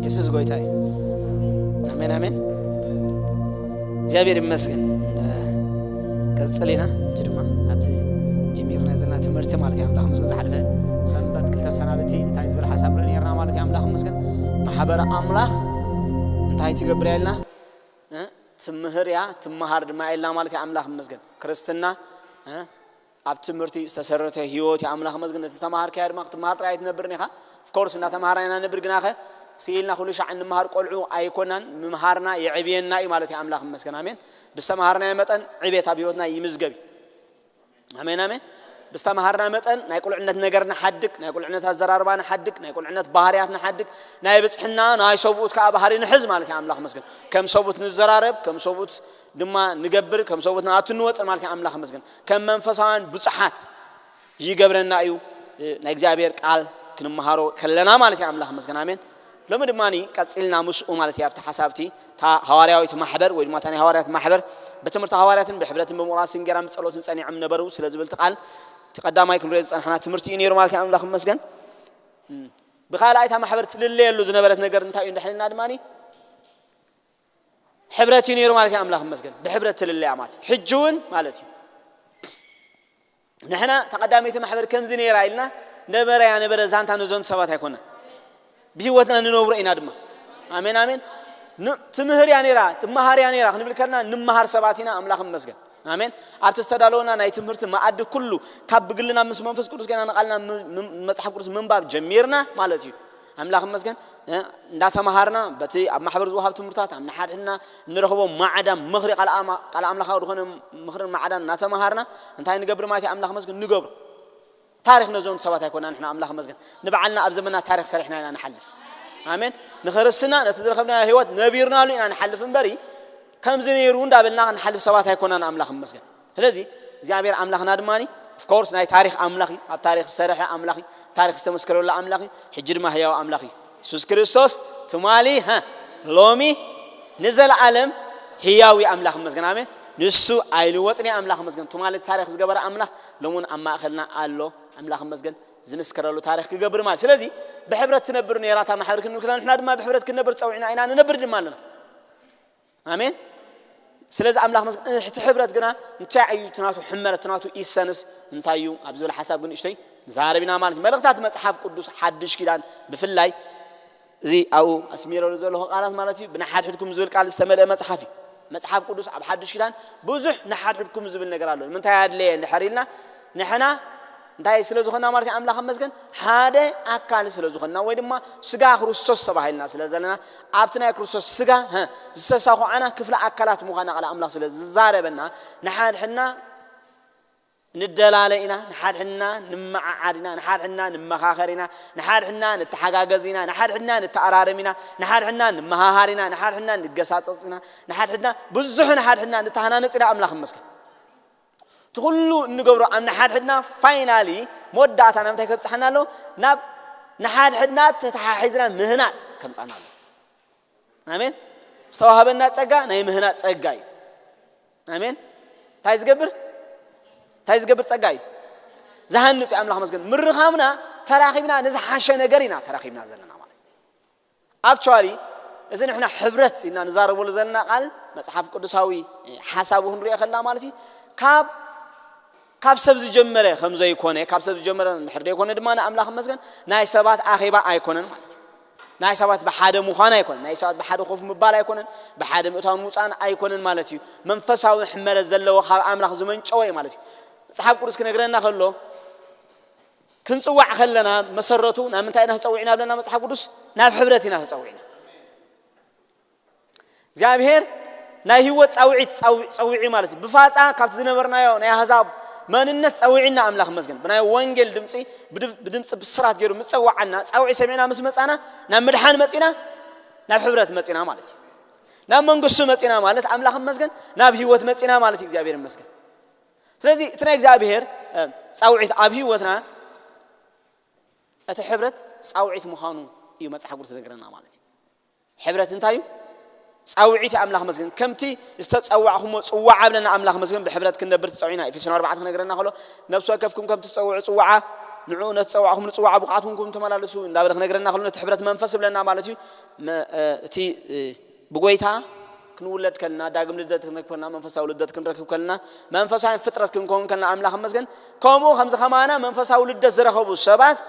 የሱስ ጎይታ እዩ። ኣሜን፣ ኣሜን። እግዚኣብሔር ይመስገን። ቀጽል ኢና። እጂ ድማ ኣብቲ ጀሚርና ዘለና ትምህርቲ ማለት እዩ። ኣምላኽ ምስገን። ዝሓለፈ ሰንበት ክልተ ሰናብቲ እንታይ ዝብል ሓሳብ ርኢ ነርና ማለት እዩ። ኣምላኽ ምስገን። ማሕበረ ኣምላኽ እንታይ ትገብር እያ ኢልና? ትምህር እያ፣ ትመሃር ድማ ኢልና ማለት እዩ። ኣምላኽ ይመስገን። ክርስትና ኣብ ትምህርቲ ዝተሰረተ ህይወት እዩ። ኣምላኽ ይመስገን። ነቲ ዝተማሃርካዮ ድማ ክትመሃር ጥራይ ኣይትነብርን ኢኻ። ኦፍኮርስ እናተማሃርና ኢና ንነብር፣ ግናኸ ስኢልና ኩሉ ሻዕ እንመሃር ቆልዑ ኣይኮናን። ምምሃርና የዕብየና እዩ ማለት እዩ። ኣምላኽ ይመስገን። ኣሜን። ብዝተማሃርናዮ መጠን ዕቤት ኣብ ህይወትና ይምዝገብ እዩ። ኣሜን፣ ኣሜን። ብዝተማሃርና መጠን ናይ ቁልዕነት ነገር ንሓድግ፣ ናይ ቁልዕነት ኣዘራርባ ንሓድግ፣ ናይ ቁልዕነት ባህርያት ንሓድግ፣ ናይ ብጽሕና ናይ ሰብኡት ከኣ ባህሪ ንሕዝ ማለት እዩ። ኣምላኽ ይመስገን። ከም ሰብኡት ንዘራረብ፣ ከም ሰብኡት ድማ ንገብር፣ ከም ሰብኡት ንኣቱ ንወጽእ ማለት እዩ። ኣምላኽ ይመስገን። ከም መንፈሳውያን ብጹሓት ይገብረና እዩ። ናይ እግዚኣብሔር ቃል ክንመሃሮ ከለና ማለት እዩ። ኣምላኽ ይመስገን። ኣሜን። ሎሚ ድማ ቀጺልና ምስኡ ማለት እዩ ኣብቲ ሓሳብቲ እታ ሃዋርያዊት ማሕበር ወይ ድማ እታ ናይ ሃዋርያት ማሕበር ብትምህርቲ ሃዋርያትን ብሕብረትን ብምቑራስን ጌራን ብጸሎትን ጸኒዖም ነበሩ ስለ ዝብል እቲ ቃል እቲ ቀዳማይ ክንሪኦ ዝጸናሕና ትምህርቲ እዩ ነይሩ ማለት እዩ። ኣምላኽ ይመስገን። ብኻልኣይ እታ ማሕበር ትልለየሉ ዝነበረት ነገር እንታይ እዩ እንድሕር ኢልና ድማ ሕብረት እዩ ነይሩ ማለት እዩ። ኣምላኽ ይመስገን። ብሕብረት ትልለያ ማለት እዩ። ሕጂ እውን ማለት እዩ። ንሕና ተቐዳመይቲ ማሕበር ከምዚ ነይራ ኢልና ነበረ ያነበረ ዛንታ ነዞም ሰባት ኣይኮነን። ብህይወትና ንነብሮ ኢና ድማ። ኣሜን፣ ኣሜን። ን-፣ ትምህር እያ ነይራ፣ ትመሃር እያ ነይራ ክንብል ከለና ንመሃር ሰባት ኢና። ኣምላኽ ይመስገን። ኣሜን። ኣብቲ ዝተዳለወና ናይ ትምህርቲ መኣዲ ኩሉ ካብ ብግልና ምስ መንፈስ ቅዱስ ገና ንቓልና ም-፣ ም-፣ መጽሓፍ ቅዱስ ምንባብ ጀሚርና ማለት እዩ። ኣምላኽ ይመስገን። እ፣ እንዳተማሃርና በቲ ኣብ ማሕበር ዝወሃብ ትምህርታት ኣብ ንሓድሕድና እንረኽቦ ማዕዳ ምኽሪ ቃል ኣማ-፣ ቃል ኣምላኻዊ ዝኾነ ምኽርን ማዕዳን እናተማሃርና እንታይ ንገብር ማለት እዩ? ኣምላኽ ይመስገን ንገብሮ። ታሪኽ ነዞም ሰባት ኣይኮና ንሕና። ኣምላኽ ይመስገን። ንባዕልና ኣብ ዘመና ታሪኽ ሰሪሕና ኢና ንሓልፍ። ኣሜን። ንኽርስትና ነቲ ዝረኸብናዮ ህይወት ነቢርናሉ ኢና ንሓልፍ እምበሪ ከምዚ ነይሩ እንዳበልና ንሓልፍ ሰባት ኣይኮናን። ኣምላኽ ይመስገን። ስለዚ እግዚኣብሔር ኣምላኽና ድማ ኦፍኮርስ ናይ ታሪኽ ኣምላኽ እዩ። ኣብ ታሪኽ ዝሰርሐ ኣምላኽ እዩ። ታሪኽ ዝተመስከረሉ ኣምላኽ እዩ። ሕጂ ድማ ህያው ኣምላኽ እዩ። የሱስ ክርስቶስ ትማሊ፣ ሀ፣ ሎሚ፣ ንዘለኣለም ህያው እዩ። ኣምላኽ ይመስገን። ኣሜን። ንሱ ኣይልወጥን እዩ። ኣምላኽ ይመስገን። ትማሊ ታሪኽ ዝገበረ ኣምላኽ ሎሙን ኣብ ማእኸልና ኣሎ። ኣምላኽ ይመስገን። ዝምስከረሉ ታሪኽ ክገብር ማለት። ስለዚ ብሕብረት ትነብር ነይራ እታ ማሕበር ክንብል ከለና ንሕና ድማ ብሕብረት ክንነብር ጸዊዕና ኢና፣ ንነብር ድማ ኣለና። ኣሜን። ስለዚ ኣምላኽ መስገን። እቲ ሕብረት ግና እንታይ እዩ? እቲ ናቱ ሕመረት፣ እቲ ናቱ ኢሰንስ እንታይ እዩ ኣብ ዝብል ሓሳብ ግን ንእሽተይ ንዛረብ ኢና ማለት እዩ። መልእኽታት መጽሓፍ ቅዱስ ሓድሽ ኪዳን ብፍላይ እዚ ኣብኡ ኣስሚረሉ ዘለኹ ቃላት ማለት እዩ። ብንሓድሕድኩም ዝብል ቃል ዝተመልአ መጽሓፍ እዩ። መጽሓፍ ቅዱስ ኣብ ሓድሽ ኪዳን ብዙሕ ንሓድሕድኩም ዝብል ነገር ኣሎ። ንምንታይ ኣድለየ እንድሕር ኢልና ንሕና እንታይ ስለ ዝኾንና ማለት እዩ? ኣምላኽ መስገን ሓደ ኣካል ስለ ዝኾንና ወይ ድማ ስጋ ክርስቶስ ተባሂልና ስለ ዘለና ኣብቲ ናይ ክርስቶስ ስጋ፣ ሀ፣ ዝተሳኹዓና ክፍለ ኣካላት ምዃና ቃል ኣምላኽ ስለ ዝዛረበና ንሓድሕድና ንደላለ ኢና፣ ንሓድሕድና ንመዓዓድ ኢና፣ ንሓድሕድና ንመኻኸር ኢና፣ ንሓድሕድና ንተሓጋገዝ ኢና፣ ንሓድሕድና ንተኣራርም ኢና፣ ንሓድሕድና ንመሃሃር ኢና፣ ንሓድሕድና ንገሳጸጽ ኢና፣ ንሓድሕድና ብዙሕ ንሓድሕድና ንተሃናነጽ ኢና። ኣምላኽ መስገን። እቲ ኩሉ እንገብሮ ኣብ ንሓድሕድና ፋይናሊ መወዳእታ ናብ እንታይ ከብጽሓና ኣሎ? ናብ ንሓድሕድና ተተሓሒዝና ምህናጽ ከምጻና ኣሎ። ኣሜን። ዝተዋህበና ጸጋ ናይ ምህናጽ ጸጋ እዩ። ኣሜን። እንታይ ዝገብር? እንታይ ዝገብር ጸጋ እዩ? ዝሃንጽ እዩ። ኣምላኽ መስገን። ምርኻብና ተራኺብና ንዝሓሸ ነገር ኢና ተራኺብና ዘለና ማለት እዩ። ኣክቹዋሊ እዚ ንሕና ሕብረት ኢልና ንዛረበሉ ዘለና ቃል መጽሓፍ ቅዱሳዊ ሓሳቡ ክንሪኦ ከለና ማለት እዩ። ካብ፣ ካብ ሰብ ዝጀመረ ከም ዘይኮነ፣ ካብ ሰብ ዝጀመረ እንድሕር ዘይኮነ ድማ ንኣምላኽ መስገን ናይ ሰባት ኣኼባ ኣይኮነን ማለት እዩ። ናይ ሰባት ብሓደ ምዃን ኣይኮነን፣ ናይ ሰባት ብሓደ ኮፍ ምባል ኣይኮነን፣ ብሓደ ምእታውን ምውፃእን ኣይኮነን ማለት እዩ። መንፈሳዊ ሕመረት ዘለዎ ካብ ኣምላኽ ዝመንጨወ እዩ ማለት እዩ። መጽሓፍ ቅዱስ ክነግረና ከሎ ክንጽዋዕ ከለና መሰረቱ ናብ ምንታይ ኢና ተጸዊዕና ብለና መጽሓፍ ቅዱስ? ናብ ሕብረት ኢና ተጸዊዕና። እግዚኣብሔር ናይ ህይወት ጻውዒት ጻው-፣ ጸዊዑ ማለት እዩ። ብፋጻ ካብቲ ዝነበርናዮ ናይ ኣህዛብ መንነት ጸዊዕና ኣምላኽ መስገን። ብናይ ወንጌል ድምጺ፣ ብድ-፣ ብድምጺ ብስራት ገይሩ ምስ ጸዋዓና፣ ጻውዒት ሰሚዕና ምስ መጻና፣ ናብ ምድሓን መጺና፣ ናብ ሕብረት መጺና ማለት እዩ። ናብ መንግስቱ መጺና ማለት ኣምላኽ መስገን፣ ናብ ህይወት መጺና ማለት እዩ። እግዚኣብሔር መስገን። ስለዚ እቲ ናይ እግዚኣብሔር፣ እ፣ ጻውዒት ኣብ ህይወትና እቲ ሕብረት ጻውዒት ምዃኑ እዩ መጽሓፍ ቅዱስ ዝነግረና ማለት እዩ። ሕብረት እንታይ እዩ? ጻውዒት እዩ። ኣምላኽ መስገን። ከምቲ ዝተጸዋዕኹሞ ጽዋዓ ብለና ኣምላኽ መስገን ብሕብረት ክንነብር ትጸውዒና። ኤፌሶን ኣርባዕተ ክነግረና ከሎ ነፍሲ ወከፍኩም ከምቲ ትጸውዑ ጽዋዓ ንዑ ነቲ ጸዋዕኹም ንጽዋዕ ብቕዓት ኩንኩም ተመላለሱ እንዳበለ ክነግረና ከሎ ነቲ ሕብረት መንፈስ ይብለና ማለት እዩ። መ-፣ እ፣ እቲ፣ እ፣ ብጎይታ ክንውለድ ከልና፣ ዳግም ልደት ክንረክብ ከልና፣ መንፈሳዊ ልደት ክንረክብ ከልና፣ መንፈሳዊ ፍጥረት ክንከውን ከልና ኣምላኽ ይመስገን። ከምኡ ከምዚ ከማና መንፈሳዊ ልደት ዝረኸቡ ሰባት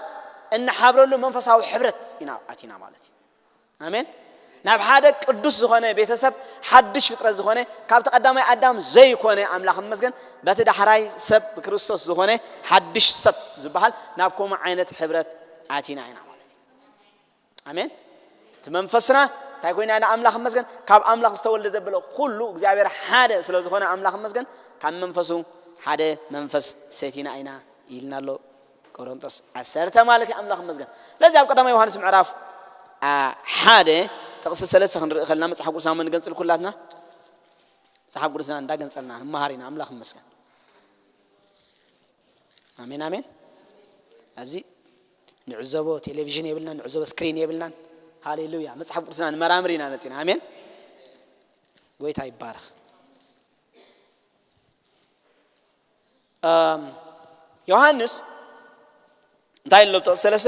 እንሓብረሉ መንፈሳዊ ሕብረት ኢና ኣቲና ማለት እዩ። ኣሜን። ናብ ሓደ ቅዱስ ዝኾነ ቤተሰብ፣ ሓድሽ ፍጥረት ዝኾነ፣ ካብቲ ቀዳማይ ኣዳም ዘይኮነ ኣምላኽ ይመስገን፣ በቲ ዳሕራይ ሰብ ብክርስቶስ ዝኾነ ሓድሽ ሰብ ዝበሃል ናብ ከምኡ ዓይነት ሕብረት ኣቲና ኢና ማለት እዩ። ኣሜን። እቲ መንፈስና እንታይ ኮይና ኢና? ኣምላኽ ይመስገን፣ ካብ ኣምላኽ ዝተወልደ ዘበለ ኩሉ እግዚኣብሔር ሓደ ስለ ዝኾነ ኣምላኽ ይመስገን፣ ካብ መንፈሱ ሓደ መንፈስ ሰቲና ኢና ኢልና ኣሎ። ቆሮንቶስ ዓሰርተ ማለት እዩ። ኣምላኽ ይመስገን። ስለዚ ኣብ ቀዳማይ ዮሃንስ ምዕራፍ፣ አ፣ ሓደ ጥቕሲ ሰለስተ ክንርኢ ከለና መጽሓፍ ቅዱስና ሞ ንገንጽል ኩላትና። መጽሓፍ ቅዱስና እንዳገንጸልና ንመሃር ኢና። ኣምላኽ ይመስገን። ኣሜን፣ ኣሜን። ኣብዚ ንዕዘቦ ቴሌቪዥን የብልናን፣ ንዕዘቦ ስክሪን የብልናን። ሃሌሉያ። መጽሓፍ ቅዱስና ንመራምር ኢና መጺና። ኣሜን። ጎይታ ይባረኽ። እም፣ ዮሃንስ እንታይ ኣሎ ጥቕሲ ሰለስተ፣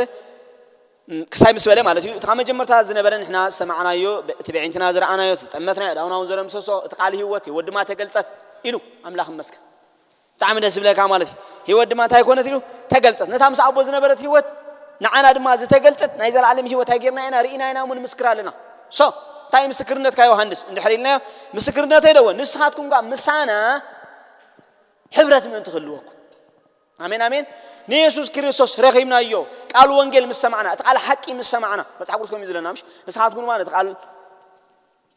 እም፣ ክሳይ ምስ በለ ማለት እዩ። እቲ ካብ መጀመርታ ዝነበረ ንሕና ዝሰማዕናዮ፣ ብ-፣ እቲ ብዒንትና ዝረኣናዮ፣ እቲ ዝጠመትናዮ፣ ኣእዳውና እውን ዘደምሰሶ፣ እቲ ቃል ህይወት፣ ህይወት ድማ ተገልጸት ኢሉ። ኣምላኽ ይመስገን። ብጣዕሚ ደስ ዝብለካ ማለት እዩ። ህይወት ድማ እንታይ ኮነት ኢሉ? ተገልጸት። ነታ ምስ ኣቦ ዝነበረት ህይወት ንዓና ድማ ዝተገልጸት ናይ ዘለኣለም ህይወት ኣይጌርና ኢና፣ ርኢና ኢና፣ እውን ምስክር ኣለና። ሶ፣ እንታይ ምስክርነትካ ዮሃንስ? እንድሕር ኢልናዮ፣ ምስክርነተይ ደወ፣ ንስኻትኩም ከኣ ምሳና ሕብረት ምእንቲ ክህልወኩም። ኣሜን፣ ኣሜን። ንየሱስ ክርስቶስ ረኺብናዮ፣ ቃል ወንጌል ምስ ሰማዕና፣ እቲ ቃል ሓቂ ምስ ሰማዕና፣ መጽሓፍ ቅዱስ ከምኡ እዩ ዝለና፣ ምሽ? ንስኻትኩም ድማ ነቲ ቃል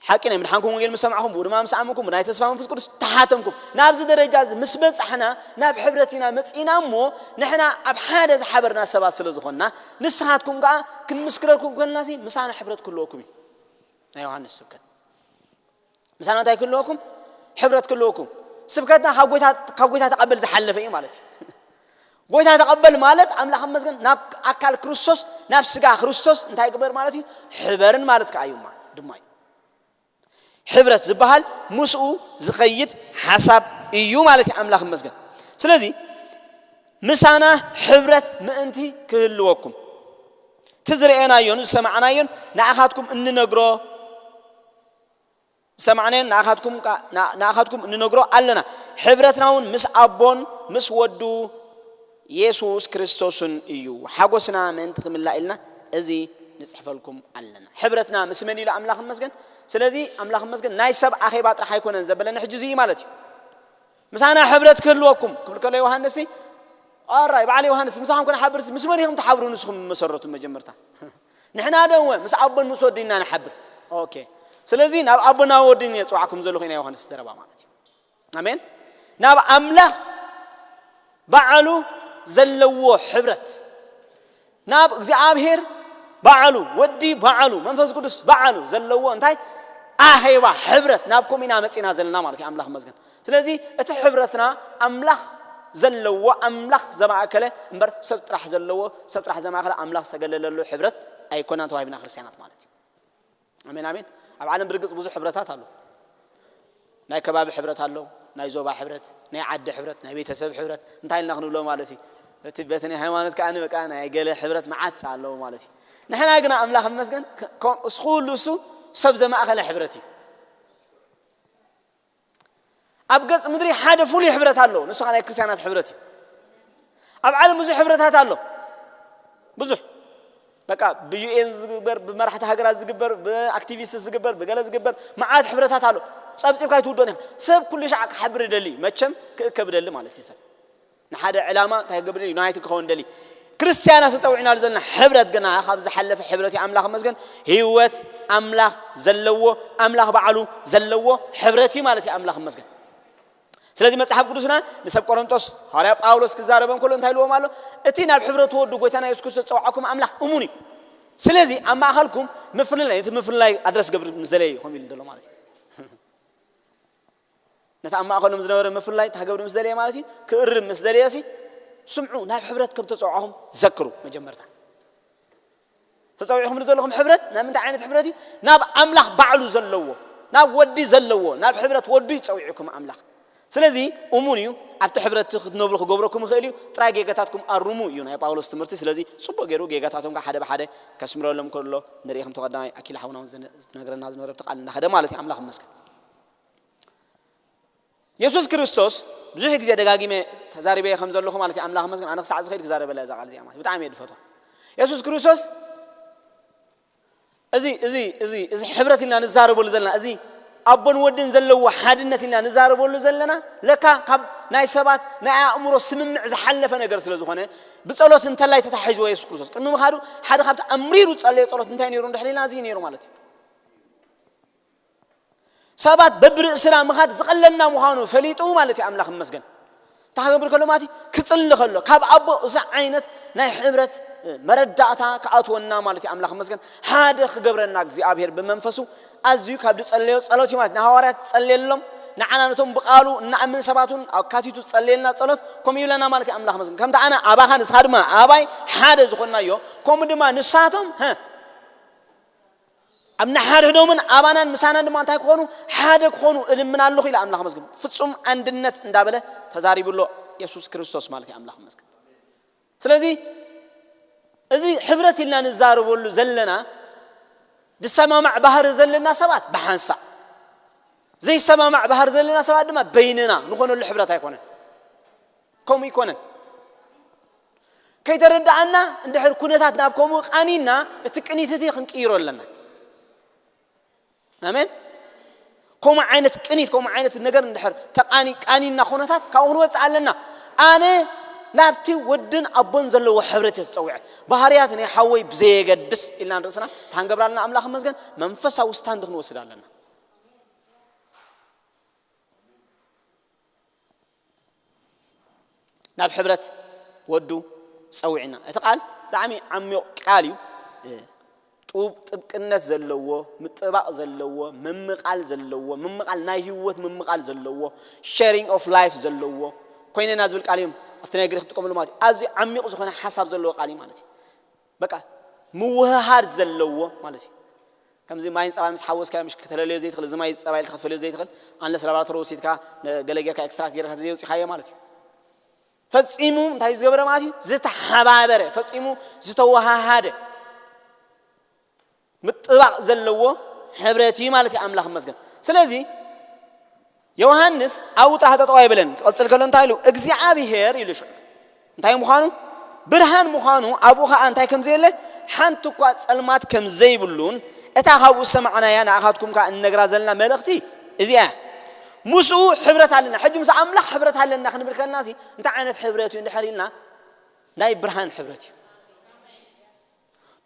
ሓቂ ናይ ምድሓንኩም ወንጌል ምስ ሰማዕኹም፣ ብኡ ድማ ምስ ኣመንኩም፣ ብናይ ተስፋ መንፈስ ቅዱስ ተሓተምኩም። ናብዚ ደረጃ እዚ ምስ በጻሕና፣ ናብ ሕብረት ኢና መጺእና እሞ፣ ንሕና ኣብ ሓደ ዝሓበርና ሰባት ስለ ዝኾንና፣ ንስኻትኩም ከኣ ክንምስክረልኩም ከለናሲ፣ ምሳና ሕብረት ክህልወኩም እዩ። ናይ ዮሃንስ ስብከት። ምሳና እንታይ ክህልወኩም? ሕብረት ክህልወኩም። ስብከትና ካብ ጎይታ፣ ካብ ጎይታ ተቐበል ዝሓለፈ እዩ ማለት እዩ። ጎይታ ተቐበል ማለት ኣምላኽ ይመስገን ናብ ኣካል ክርስቶስ፣ ናብ ስጋ ክርስቶስ እንታይ ግበር ማለት እዩ? ሕበርን ማለት ከኣ እዩ ማ-፣ ድማ እዩ። ሕብረት ዝበሃል ምስኡ ዝኸይድ ሓሳብ እዩ ማለት እዩ። ኣምላኽ ይመስገን። ስለዚ ምሳና ሕብረት ምእንቲ ክህልወኩም፣ እቲ ዝረኣናዮን ዝሰማዕናዮን ንኣኻትኩም እንነግሮ ዝሰማዕናዮን ንኣኻትኩም ካ-፣ ና-፣ ንኣኻትኩም እንነግሮ ኣለና። ሕብረትና እውን ምስ ኣቦን ምስ ወዱ የሱስ ክርስቶስን እዩ። ሓጎስና ምእንቲ ክምላእ ኢልና እዚ ንጽሕፈልኩም ኣለና። ሕብረትና ምስ መን ኢሉ? ኣምላኽ ይመስገን። ስለዚ ኣምላኽ ይመስገን ናይ ሰብ ኣኼባ ጥራሕ ኣይኮነን ዘበለና ሕጂ እዚ እዩ ማለት እዩ። ምሳና ሕብረት ክህልወኩም ክብል ከሎ ዮሃንስ ሲ፣ ኣራይ በዓል ዮሃንስ ምሳኹም ክንሓብር ምስ መን ኢኹም ትሓብሩ ንስኹም መሰረቱ መጀመርታ? ንሕና ደወ ምስ ኣቦን ምስ ወድን ኢና ንሓብር። ኦኬ። ስለዚ ናብ ኣቦና ወድን እየ ጽዋዕኩም ዘለኹ ኢና ዮሃንስ ዘረባ ማለት እዩ። ኣሜን። ናብ ኣምላኽ ባዕሉ ዘለዎ ሕብረት፣ ናብ እግዚኣብሔር ባዕሉ፣ ወዲ ባዕሉ፣ መንፈስ ቅዱስ ባዕሉ ዘለዎ እንታይ ኣኼባ፣ ሕብረት፣ ናብ ከምኡ ኢና መጺና ዘለና ማለት እዩ። ኣምላኽ ይመስገን። ስለዚ እቲ ሕብረትና ኣምላኽ ዘለዎ፣ ኣምላኽ ዘማእከለ እምበር ሰብ ጥራሕ ዘለዎ፣ ሰብ ጥራሕ ዘማእከለ ኣምላኽ ዝተገለለሉ ሕብረት ኣይኮናን ተዋሂብና ክርስትያናት ማለት እዩ። ኣሜን፣ ኣሜን። ኣብ ዓለም ብርግጽ ብዙሕ ሕብረታት ኣሎ። ናይ ከባቢ ሕብረት ኣሎ፣ ናይ ዞባ ሕብረት፣ ናይ ዓዲ ሕብረት፣ ናይ ቤተሰብ ሕብረት፣ እንታይ ኢልና ክንብሎ ማለት እዩ? እቲ በቲ ናይ ሃይማኖት ከኣ በቃ ናይ ገለ ሕብረት መዓት ኣለዎ ማለት እዩ። ንሕና ግና ኣምላኽ ይመስገን፣ ከ-፣ ከ-፣ እሱ ኩሉ እሱ ሰብ ዘማእከለ ሕብረት እዩ። ኣብ ገጽ ምድሪ ሓደ ፍሉይ ሕብረት ኣሎ፣ ንሱ ከኣ ናይ ክርስትያናት ሕብረት እዩ። ኣብ ዓለም ብዙሕ ሕብረታት ኣሎ፣ ብዙሕ። በቃ ብዩ ኤን ዝግበር፣ ብመራሕቲ ሃገራት ዝግበር፣ ብኣክቲቪስት ዝግበር፣ ብገለ ዝግበር መዓት ሕብረታት ኣሎ። ጸብጺብካ ኣይትውዶን ኢኻ። ሰብ ኩሉ ሻዕ ክሓብር ይደሊ እዩ። መቸም ክእከብ ይደሊ ማለት እዩ ሰብ። ንሓደ ዕላማ እንታይ ክገብር ይደሊ? ዩናይትድ ክኸውን ይደሊ። ክርስትያናት ተጸዊዕናሉ ዘለና ሕብረት ግና ካብ ዝሓለፈ ሕብረት እዩ። ኣምላኽ ይመስገን። ህይወት ኣምላኽ ዘለዎ፣ ኣምላኽ ባዕሉ ዘለዎ ሕብረት እዩ ማለት እዩ። ኣምላኽ ይመስገን። ስለዚ መጽሓፍ ቅዱስና ንሰብ ቆሮንቶስ ሃዋርያ ጳውሎስ ክዛረቦም ከሎ እንታይ ኢልዎም ኣሎ? እቲ ናብ ሕብረት ወዱ ጎይታና የሱስ ክርስቶስ ዝጸውዓኩም ኣምላኽ እሙን እዩ። ስለዚ ኣብ ማእከልኩም ምፍልላይ፣ እቲ ምፍልላይ ኣድረስ ገብር ምስ ደለየ እዩ ከምኡ ኢሉ ዘሎ ማለት እዩ። ነቲ ኣብ ማእከሎም ዝነበረ ምፍልላይ እንታይ ክገብር ምስ ደለየ ማለት እዩ? ክእርም ምስ ደለየ ሲ፣ ስምዑ፣ ናብ ሕብረት ከም ተጸውዓኹም ዘክሩ። መጀመርታ ተጸዊዕኹምሉ ዘለኹም ሕብረት ናይ ምንታይ ዓይነት ሕብረት እዩ? ናብ ኣምላኽ ባዕሉ ዘለዎ፣ ናብ ወዲ ዘለዎ፣ ናብ ሕብረት ወዱ እዩ ጸዊዑኩም ኣምላኽ። ስለዚ እሙን እዩ፣ ኣብቲ ሕብረት ክትነብሩ ክገብረኩም ይኽእል እዩ። ጥራይ ጌጋታትኩም ኣርሙ እዩ ናይ ጳውሎስ ትምህርቲ። ስለዚ ጽቡቕ ገይሩ ጌጋታቶም ከዓ ሓደ ብሓደ ከስምረሎም ከሎ ንርኢ፣ ከምቲ ቀዳማይ ኣኪላ ሓውና እውን ዝነ- ዝነግረና ዝነበረ ኣብቲ ቃል እንዳኸደ ማለት እዩ። ኣምላኽ ይመስገን። የሱስ ክርስቶስ ብዙሕ ግዜ ደጋጊመ ተዛሪበ ከም ዘለኹ ማለት እዩ። ኣምላኽ ይመስገን፣ ኣነ ክሳዕ ዝኸይድ ክዛረበላ እዛ ቃል እዚኣ ማለት እዩ። ብጣዕሚ እየ ዝፈትዋ። የሱስ ክርስቶስ እዚ እዚ እዚ እዚ ሕብረት ኢልና ንዛረበሉ ዘለና፣ እዚ ኣቦን ወድን ዘለዎ ሓድነት ኢልና ንዛረበሉ ዘለና፣ ለካ ካብ ናይ ሰባት ናይ ኣእምሮ ስምምዕ ዝሓለፈ ነገር ስለ ዝኾነ፣ ብጸሎት እንተላይ ተታሒዝዎ የሱስ ክርስቶስ ቅድሚ ምኻዱ ሓደ ካብቲ ኣምሪሩ ዝጸለዮ ጸሎት እንታይ ነይሩ እንድሕር ኢልና፣ እዚ ነይሩ ማለት እዩ። ሰባት በብርእስና ምኻድ ዝቐለልና ምዃኑ ፈሊጡ ማለት እዩ። ኣምላኽ ይመስገን። እንታይ ክገብር ከሎ ማለት እዩ? ክጽሊ ከሎ ካብ ኣቦ እዚ ዓይነት ናይ ሕብረት መረዳእታ ክኣትወና ማለት እዩ። ኣምላኽ ይመስገን። ሓደ ክገብረና እግዚኣብሔር ብመንፈሱ ኣዝዩ ካብ ዝጸለዮ ጸሎት እዩ ማለት። ንሃዋርያት ዝጸለየሎም፣ ንዓና ነቶም ብቓሉ እንኣምን ሰባት እውን ኣካቲቱ ዝጸለየልና ጸሎት ከምኡ ይብለና ማለት እዩ። ኣምላኽ ይመስገን። ከምቲ ኣነ ኣባኻ ንስኻ ድማ ኣባይ ሓደ ዝኾንናዮ፣ ከምኡ ድማ ንሳቶም፣ ሀ፣ ኣብ ንሓድሕዶምን ኣባናን ምሳናን ድማ እንታይ ክኾኑ? ሓደ ክኾኑ እልምን ኣለኹ ኢለ ኣምላኽ መስግን። ፍጹም ኣንድነት እንዳበለ ተዛሪቡ ኣሎ የሱስ ክርስቶስ ማለት እዩ። ኣምላኽ መስግን። ስለዚ እዚ ሕብረት ኢልና ንዛረበሉ ዘለና ዝሰማማዕ ባህሪ ዘለና ሰባት ብሓንሳእ፣ ዘይሰማማዕ ባህሪ ዘለና ሰባት ድማ በይንና ንኾነሉ ሕብረት ኣይኮነን። ከምኡ ይኮነን። ከይተረዳኣና እንድሕር ኩነታት ናብ ከምኡ ቃኒና እቲ ቅኒት እቲ ክንቅይሮ ኣለና። ኣሜን። ከምኡ ዓይነት ቅኒት፣ ከምኡ ዓይነት ነገር እንድሕር ተቃኒ ቃኒና ኩነታት ካብኡ ክንወፅእ ኣለና። ኣነ ናብቲ ወድን ኣቦን ዘለዎ ሕብረት እየ ተፀዊዐ። ባህርያት ናይ ሓወይ ብዘየገድስ ኢልና ንርእስና ታንገብራልና ኣምላኽ መስገን መንፈሳዊ ስታንድ ክንወስድ ኣለና። ናብ ሕብረት ወዱ ጸዊዕና። እቲ ቃል ብጣዕሚ ዓሚቕ ቃል እዩ። ጡብ ጥብቅነት ዘለዎ፣ ምጥባቕ ዘለዎ፣ ምምቓል ዘለዎ፣ ምምቓል ናይ ህይወት ምምቓል ዘለዎ፣ ሼሪንግ ኦፍ ላይፍ ዘለዎ ኮይነና ዝብል ቃል እዮም ኣብቲ ናይ ግሪክ ትጥቀምሉ ማለት እዩ። ኣዝዩ ዓሚቕ ዝኾነ ሓሳብ ዘለዎ ቃል እዩ ማለት እዩ። በቃ ምውህሃድ ዘለዎ ማለት እዩ። ከምዚ ማይን ጸባን ምስ ሓወስካዮ ምሽ ክተለለዮ ዘይትኽእል፣ እዚ ማይ ጸባ ኢልካ ክትፈልዮ ዘይትኽእል፣ ኣንለስ ላብራቶሪ ወሲድካ ገለ ጌርካ ኤክስትራክት ጌርካ ዘይወጺኻዮ ማለት እዩ። ፈጺሙ እንታይ ዝገበረ ማለት እዩ? ዝተሓባበረ፣ ፈጺሙ ዝተወሃሃደ ምጥባቕ ዘለዎ ሕብረት እዩ ማለት እዩ። ኣምላኽ ይመስገን። ስለዚ ዮሃንስ ኣብኡ ጥራሕ ጠጠው ኣይበለን። ክቐጽል ከሎ እንታይ ኢሉ? እግዚኣብሔር ኢሉ ሽዑ እንታይ ምዃኑ? ብርሃን ምዃኑ፣ ኣብኡ ኸኣ እንታይ ከም ዘየለ፣ ሓንቲ እኳ ጸልማት ከም ዘይብሉን፣ እታ ካብኡ ዝሰማዕናያ ንኣኻትኩም ከኣ እንነግራ ዘለና መልእኽቲ እዚኣ እያ። ምስኡ ሕብረት ኣለና። ሕጂ ምስ ኣምላኽ ሕብረት ኣለና ክንብል ከለና ሲ እንታይ ዓይነት ሕብረት እዩ እንድሕር ኢልና፣ ናይ ብርሃን ሕብረት እዩ።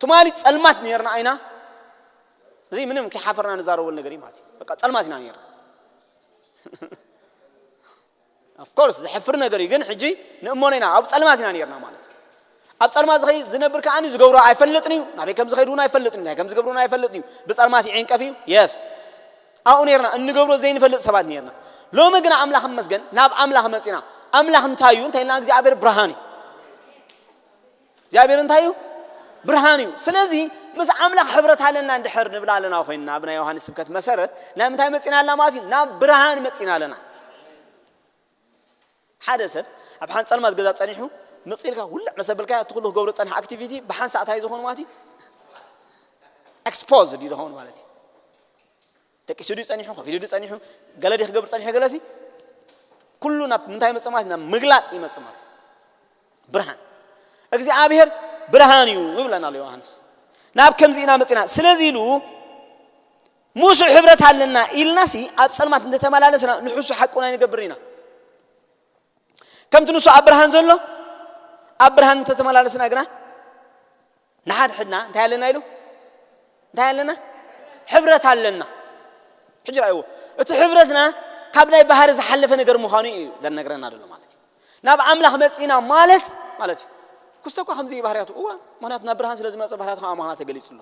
ትማሊ ጸልማት ነርና ኢና። እዚ ምንም ከይሓፈርና ንዛረበሉ ነገር እዩ ማለት እዩ። በቃ ጸልማት ኢና ነርና። ኦፍ ኮርስ ዘሕፍር ነገር እዩ፣ ግን ሕጂ ንእመኖ ኢና፣ ኣብ ጸልማት ኢና ነርና ማለት እዩ። ኣብ ጸልማት ዝኸይድ ዝነብር ከኣ ዝገብሮ ኣይፈልጥን እዩ፣ ናበይ ከም ዝኸይድ እውን ኣይፈልጥን እዩ፣ እንታይ ከም ዝገብር እውን ኣይፈልጥን እዩ። ብጸልማት ይዕንቀፍ እዩ። የስ፣ ኣብኡ ነርና፣ እንገብሮ ዘይንፈልጥ ሰባት ነርና። ሎሚ ግን ኣምላኽ ይመስገን ናብ ኣምላኽ መጺና። ኣምላኽ እንታይ እዩ እንተ ኢልና እግዚኣብሔር ብርሃን እዩ። እግዚኣብሔር እንታይ እዩ? ብርሃን እዩ። ስለዚ ምስ ኣምላኽ ሕብረት ኣለና እንድሕር ንብል ኣለና ኮይንና፣ ኣብ ናይ ዮሃንስ ስብከት መሰረት ናብ ምንታይ መጺና ኣለና ማለት እዩ? ናብ ብርሃን መጺና ኣለና። ሓደ ሰብ ኣብ ሓንቲ ጸልማት ገዛ ጸኒሑ ምጽ ኢልካ ውልዕ መሰ በልካዮ፣ እቲ ኩሉ ክገብሮ ጸንሐ ኣክቲቪቲ ብሓንሳእ እንታይ ዝኾኑ ማለት እዩ? ኤክስፖዝድ እዩ ዝኾኑ ማለት እዩ። ደቂሱ ድዩ ጸኒሑ? ኮፍ ኢሉ ድዩ ጸኒሑ? ገለ ድዩ ክገብር ጸኒሑ? ገለሲ ኩሉ ናብ ምንታይ ይመጽእ ማለት? ናብ ምግላጽ ይመጽእ ማለት። ብርሃን እግዚኣብሔር ብርሃን እዩ ይብለና ኣሎ ዮሃንስ። ናብ ከምዚ ኢና መጺና። ስለዚ ኢሉ ምስኡ ሕብረት ኣለና ኢልናሲ ኣብ ጸልማት እንተተመላለስና ንሕሱ ሓቁን ኣይንገብርን ኢና። ከምቲ ንሱ ኣብ ብርሃን ዘሎ ኣብ ብርሃን እንተተመላለስና ግና ንሓድሕድና እንታይ ኣለና ኢሉ? እንታይ ኣለና? ሕብረት ኣለና። ሕጂ ረኣይዎ፣ እቲ ሕብረትና ካብ ናይ ባህሪ ዝሓለፈ ነገር ምዃኑ እዩ ዘነግረና ዘሎ ማለት እዩ። ናብ ኣምላኽ መጺና ማለት ማለት እዩ። ክስተ እኳ ከምዚ እዩ ባህርያቱ። እወ፣ ምኽንያቱ ናብ ብርሃን ስለ ዝመጸ ባህርያቱ ከም ኣምላኽና ተገሊጹ ኣሎ።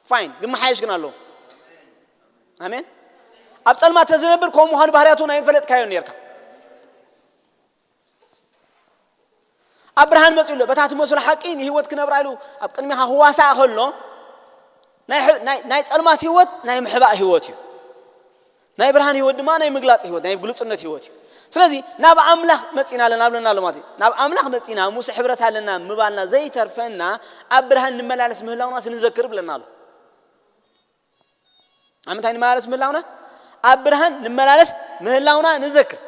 ፋይን፣ ግን መሓየሽ ግን ኣለዎ። ኣሜን። ኣብ ጸልማት ተዝነብር ከምኡ ምዃኑ ባህርያቱ ናይ ምፈለጥካዮ ነርካ። ኣብ ብርሃን መጺኡ ኣሎ። በታ ትመስሎ ሓቂ ንህይወት ክነብራ ኢሉ ኣብ ቅድሚኻ ክዋሳእ ከሎ ናይ ሕ- ናይ ናይ ጸልማት ህይወት ናይ ምሕባእ ህይወት እዩ። ናይ ብርሃን ህይወት ድማ ናይ ምግላጽ ህይወት፣ ናይ ግሉጽነት ህይወት እዩ። ስለዚ ናብ ኣምላኽ መጺና ኣለና ብለና ኣሎ ማለት እዩ። ናብ ኣምላኽ መጺና ምስ ሕብረት ኣለና ምባልና ዘይተርፈና፣ ኣብ ብርሃን ንመላለስ ምህላውና ስንዘክር ብለና ኣሎ። ኣብ ምንታይ ንመላለስ ምህላውና? ኣብ ብርሃን ንመላለስ ምህላውና ንዘክር።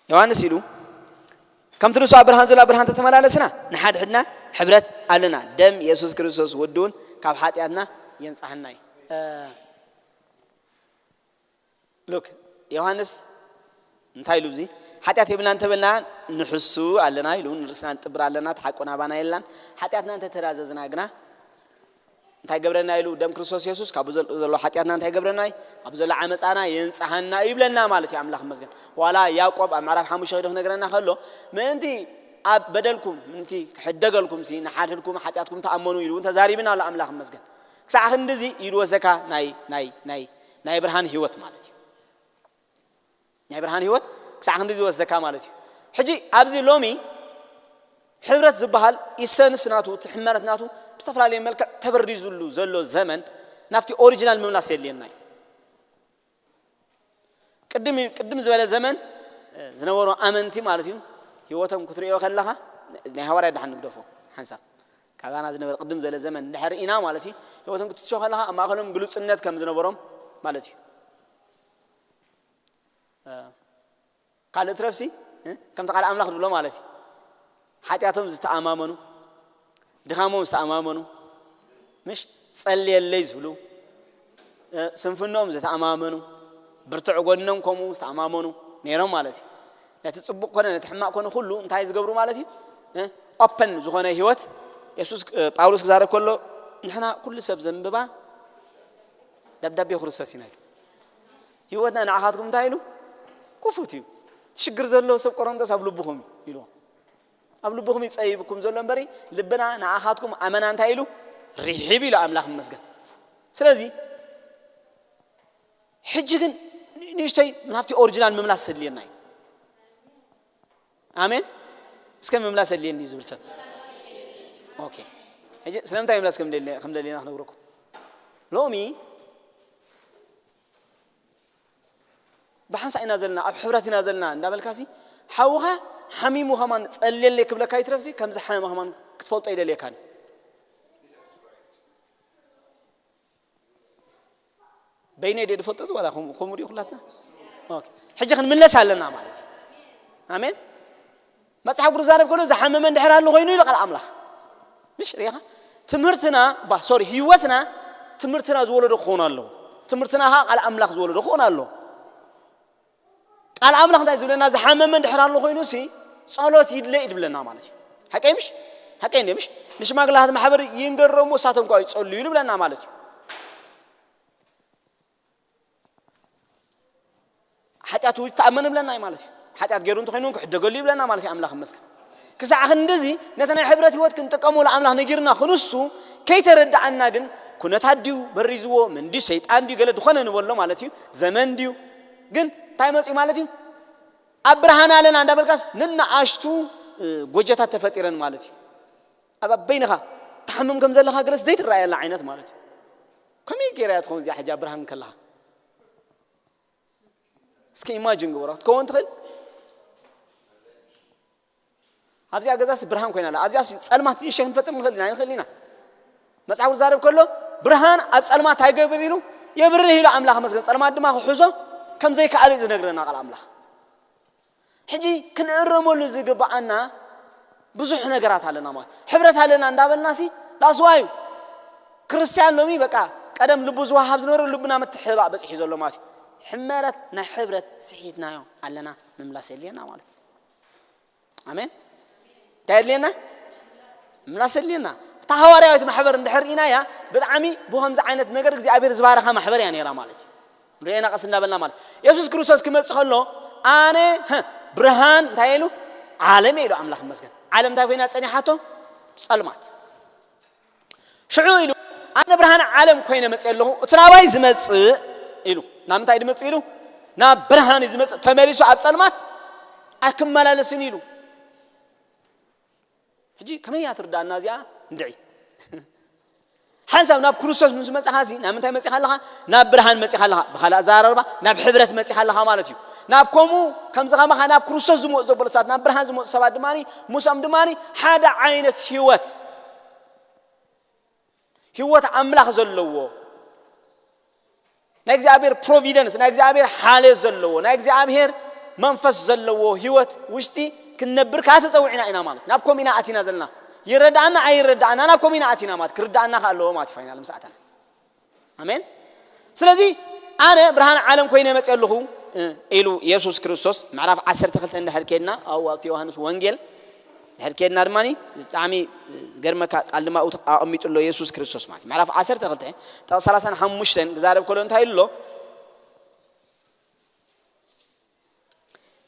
ዮሃንስ ኢሉ፣ ከምቲ ንሱ ኣብ ብርሃን ዘሎ ኣብ ብርሃን ተተመላለስና፣ ንሓድሕድና ሕብረት ኣለና፣ ደም የሱስ ክርስቶስ ወዲ እውን ካብ ሓጢኣትና የንጻህና እዩ። ሉክ፣ ዮሃንስ እንታይ ኢሉ? እዚ ሓጢኣት የብልና እንተበልና ንሕሱ ኣለና ኢሉ፣ ንርእስና ንጥብር ኣለና፣ እቲ ሓቁ ናባና የላን። ሓጢኣትና እንተተናዘዝና ግና እንታይ ገብረና ኢሉ? ደም ክርስቶስ የሱስ ካብኡ ዘሎ ሓጢኣትና እንታይ ገብረና እዩ? ካብኡ ዘሎ ዓመፃና የንፃሃና እዩ ይብለና ማለት እዩ። ኣምላኽ ይመስገን። ዋላ ያዕቆብ ኣብ ምዕራፍ ሓሙሽተ ዶ ክነግረና ከሎ፣ ምእንቲ ኣብ በደልኩም ምእንቲ ክሕደገልኩም ሲ ንሓድሕድኩም ሓጢኣትኩም ተኣመኑ ኢሉ እውን ተዛሪብና ኣሎ። ኣምላኽ ይመስገን። ክሳዕ ክንድዚ ኢሉ ወስደካ ናይ ናይ ናይ ናይ ብርሃን ህይወት ማለት እዩ። ናይ ብርሃን ህይወት ክሳዕ ክንድዚ ወስደካ ማለት እዩ። ሕጂ ኣብዚ ሎሚ ሕብረት ዝበሃል ኢሰንስ ናቱ፣ እቲ ሕመረት ናቱ ብዝተፈላለየ መልክዕ ተበሪዙሉ ዘሎ ዘመን ናብቲ ኦሪጂናል ምምላስ የድልየና እዩ። ቅድም ቅድም ዝበለ ዘመን ዝነበሩ ኣመንቲ ማለት እዩ፣ ህይወቶም ክትሪኦ ከለኻ ናይ ሃዋርያ ደሓን ንግደፎ ሓንሳብ ካባና ዝነበረ ቅድም ዝበለ ዘመን እንድሕር ኢና ማለት እዩ፣ ህይወቶም ክትትሾ ከለኻ ኣብ ማእኸሎም ግሉፅነት ከም ዝነበሮም ማለት እዩ። ካልእ ትረፍሲ ከምቲ ቃል ኣምላኽ ዝብሎ ማለት እዩ። ሓጢኣቶም ዝተኣማመኑ፣ ድኻሞም ዝተኣማመኑ፣ ምሽ ጸልየለይ ዝብሉ፣ ስንፍኖም ዝተኣማመኑ፣ ብርቱዕ ጎኖም ከምኡ ዝተኣማመኑ ነይሮም ማለት እዩ። ነቲ ጽቡቕ ኮነ ነቲ ሕማቕ ኮነ ኩሉ እንታይ ዝገብሩ ማለት እዩ? ኦፐን ዝኾነ ህይወት የሱስ ጳውሎስ ክዛረብ ከሎ ንሕና ኩሉ ሰብ ዘንብባ ደብዳቤ ክርስቶስ ኢና ኢሉ። ህይወትና ንዓኻትኩም እንታይ ኢሉ? ክፉት እዩ። እቲ ሽግር ዘሎ ሰብ ቆሮንቶስ ኣብ ልብኹም እዩ ኢልዎም። ኣብ ልብኹም እዩ ጸቢብኩም ዘሎ እምበሪ ልብና ንዓኻትኩም ኣመና እንታይ ኢሉ? ርሒብ ኢሉ ኣምላኽ ይመስገን። ስለዚ ሕጂ ግን ንእሽተይ ናብቲ ኦሪጂናል ምምላስ ዘድልየና እዩ። ኣሜን። እስከ ምምላስ ዘድልየኒ እዩ ዝብል ሰብ። ኦኬ። ሕጂ ስለምንታይ ምምላስ ከም ደሊ- ከም ደልየና ክነግረኩም። ሎሚ ብሓንሳእ ኢና ዘለና፣ ኣብ ሕብረት ኢና ዘለና እንዳበልካሲ ሓውኻ ሓሚሙ ከማን ጸልየለይ ክብለካ ይትረፍሲ ከምዚ ሓመመ ከማን ክትፈልጦ ይደልየካን። በይነይ ድየ ዝፈልጦ እዚ ዋላ ከምኡ ድዩ ኩላትና? ኦኬ። ሕጂ ክንምለስ ኣለና ማለት እዩ። ኣሜን። መጽሓፍ ቅዱስ ዛረብ ከሎ ዝሓመመ እንድሕር ኣሎ ኮይኑ ኢሉ ቃል ኣምላኽ። ምሽ ሪኻ ትምህርትና ባ ሶሪ ህይወትና ትምህርትና ዝወለዶ ክኾን ኣለዎ። ትምህርትና ኸዓ ቃል ኣምላኽ ዝወለዶ ክኾን ኣለዎ። ቃል ኣምላኽ እንታይ ዝብለና? ዝሓመመ እንድሕር ኣሎ ኮይኑ ሲ ጸሎት ይድለ ይድብለና ማለት እዩ። ሓቀይ ምሽ? ሓቀይ እንደ ምሽ? ንሽማግላታት ማሕበር ይንገሮም እሳቶም ከ ይጸልዩ ይብለና ማለት እዩ። ሓጢኣቱ ይተኣመን ይብለና እዩ ማለት እዩ። ሓጢኣት ገይሩ እንተኾይኑ እውን ክሕደገሉ ይብለና ማለት እዩ። ኣምላኽ ይመስገን። ክሳዕ ክንድዚ ነቲ ናይ ሕብረት ህይወት ክንጥቀመሉ ኣምላኽ ነጊርና ክንሱ ከይተረድኣና ግን ኩነታት ድዩ በሪዝዎ፣ ምን ድዩ ሰይጣን ድዩ ገለ ዝኾነ ንበሎ ማለት እዩ። ዘመን ድዩ ግን እንታይ መፅኡ ማለት እዩ? ኣብ ብርሃን ኣለና እንዳበልካስ ንናኣሽቱ ጎጀታት ተፈጢረን ማለት እዩ። ኣብ በይንኻ ትሓምም ከም ዘለኻ ገለስ ዘይትረኣየላ ዓይነት ማለት እዩ። ከመይ ገይራ እያ ትኸውን እዚኣ ሕጂ ኣብ ብርሃን ከለኻ? እስኪ ኢማጂን ግበሮ ክትከውን ትኽእል። ኣብዚኣ ገዛሲ ብርሃን ኮይና ኣላ ኣብዚኣ ጸልማት ንእሽተይ ክንፈጥር ንኽእል ኢና ይንኽእል ኢና። መጽሓፍ ዝዛረብ ከሎ ብርሃን ኣብ ጸልማት ኣይገብር ኢሉ የብርህ ኢሉ ኣምላኽ መስገን ጸልማት ድማ ክሕዞ ከም ዘይከኣለ እዩ ዝነግረና ቃል ኣምላኽ። ሕጂ ክንእረመሉ ዝግብኣና ብዙሕ ነገራት ኣለና ማለት ሕብረት ኣለና እንዳበልና ሲ ዳስዋዩ ክርስትያን ሎሚ በቃ ቀደም ልቡ ዝወሃብ ዝነበረ ልብና ምትሕባእ በፂሑ ዘሎ ማለት እዩ። ሕመረት ናይ ሕብረት ስሒትናዮ ኣለና ምምላስ የድልየና ማለት እዩ። ኣሜን። እንታይ የድልየና? ምምላስ የድልየና። እታ ሃዋርያዊት ማሕበር እንድሕር ኢናያ ብጣዕሚ ብከምዚ ዓይነት ነገር እግዚኣብሔር ዝባረኻ ማሕበር እያ ነይራ ማለት እዩ። ንሪኤና ቀስ እንዳበልና ማለት የሱስ ክርስቶስ ክመፅእ ከሎ ኣነ ብርሃን እንታይ ኢሉ ዓለም ኢሉ ኣምላኽ መስገን ዓለም እንታይ ኮይና ፀኒሓቶ ፀልማት ሽዑ ኢሉ ኣነ ብርሃን ዓለም ኮይነ መፅእ ኣለኹ እቲ ናባይ ዝመፅእ ኢሉ ናብ ምንታይ ዝመፅእ ኢሉ ናብ ብርሃን እዩ ዝመፅእ ተመሊሱ ኣብ ፀልማት ኣይክመላለስን ኢሉ ሕጂ ከመይ እያ ትርዳእና እዚኣ እንድዒ ሓንሳብ ናብ ክርስቶስ ምስ መጻኻ ሲ ናብ ምንታይ መጺኻ ኣለኻ? ናብ ብርሃን መጺኻ ኣለኻ። ብኻልእ ኣዘራርባ ናብ ሕብረት መጺኻ ኣለኻ ማለት እዩ። ናብ ከምኡ ከምዚ ከማኻ ናብ ክርስቶስ ዝመፁ ዘበሉ ሰባት፣ ናብ ብርሃን ዝመፁ ሰባት ድማ ምስኦም ድማ ሓደ ዓይነት ህይወት፣ ህይወት ኣምላኽ ዘለዎ፣ ናይ እግዚኣብሔር ፕሮቪደንስ፣ ናይ እግዚኣብሔር ሓልዮት ዘለዎ፣ ናይ እግዚኣብሔር መንፈስ ዘለዎ ህይወት ውሽጢ ክንነብር ከዓ ተፀዊዕና ኢና ማለት። ናብ ከምኡ ኢና ኣቲና ዘለና። ይረዳኣና ኣይረዳኣና ናብ ከምኡ ኢና ኣቲና ማለት፣ ክርዳኣና ከዓ ኣለዎ ማለት እዩ። ፋይናል ምስ ኣተና ኣሜን። ስለዚ ኣነ ብርሃን ዓለም ኮይነ መፅእ ኣለኹ ኢሉ የሱስ ክርስቶስ ምዕራፍ ዓሰርተ ክልተ እንድሕር ከድና ኣብኡ ኣብቲ ዮሃንስ ወንጌል ድሕር ከድና ድማ ብጣዕሚ ዝገርመካ ቃል ድማ ኣብኡ ኣቐሚጡ ኣሎ የሱስ ክርስቶስ ማለት ምዕራፍ ዓሰርተ ክልተ ጠቕ ሰላሳን ሓሙሽተን ክዛረብ ከሎ እንታይ ኣሎ?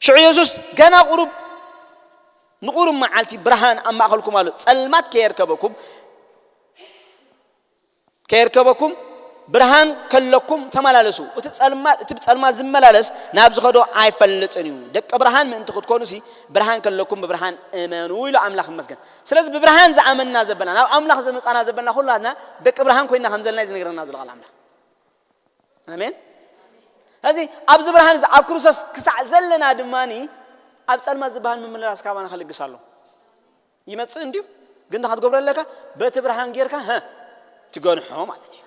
ሽዑ የሱስ ገና ቁሩብ ንቁሩብ መዓልቲ ብርሃን ኣብ ማእኸልኩም ኣሎ፣ ጸልማት ከየርከበኩም ከየርከበኩም ብርሃን ከለኩም ተመላለሱ። እቲ ጸልማት እቲ ብጸልማት ዝመላለስ ናብ ዝኸዶ ኣይፈልጥን እዩ። ደቂ ብርሃን ምእንቲ ክትኮኑሲ ብርሃን ከለኩም ብብርሃን እመኑ ኢሉ ኣምላኽ ይመስገን። ስለዚ ብብርሃን ዝኣመንና ዘበልና ናብ ኣምላኽ ዝመጻና ዘበልና ኩላትና ደቂ ብርሃን ኮይና ከም ዘለና እዩ ዝነግረና ዘሎ ቃል ኣምላኽ። ኣሜን። እዚ ኣብዚ ብርሃን እዚ ኣብ ክርስቶስ ክሳዕ ዘለና ድማ ኣብ ጸልማት ዝበሃል ምምልላስ ካባና ክልግስ ኣሎ። ይመጽእ እንድዩ ግን እንታይ ክትገብሮ ኣለካ? በቲ ብርሃን ጌርካ ሀ ትገንሖ ማለት እዩ።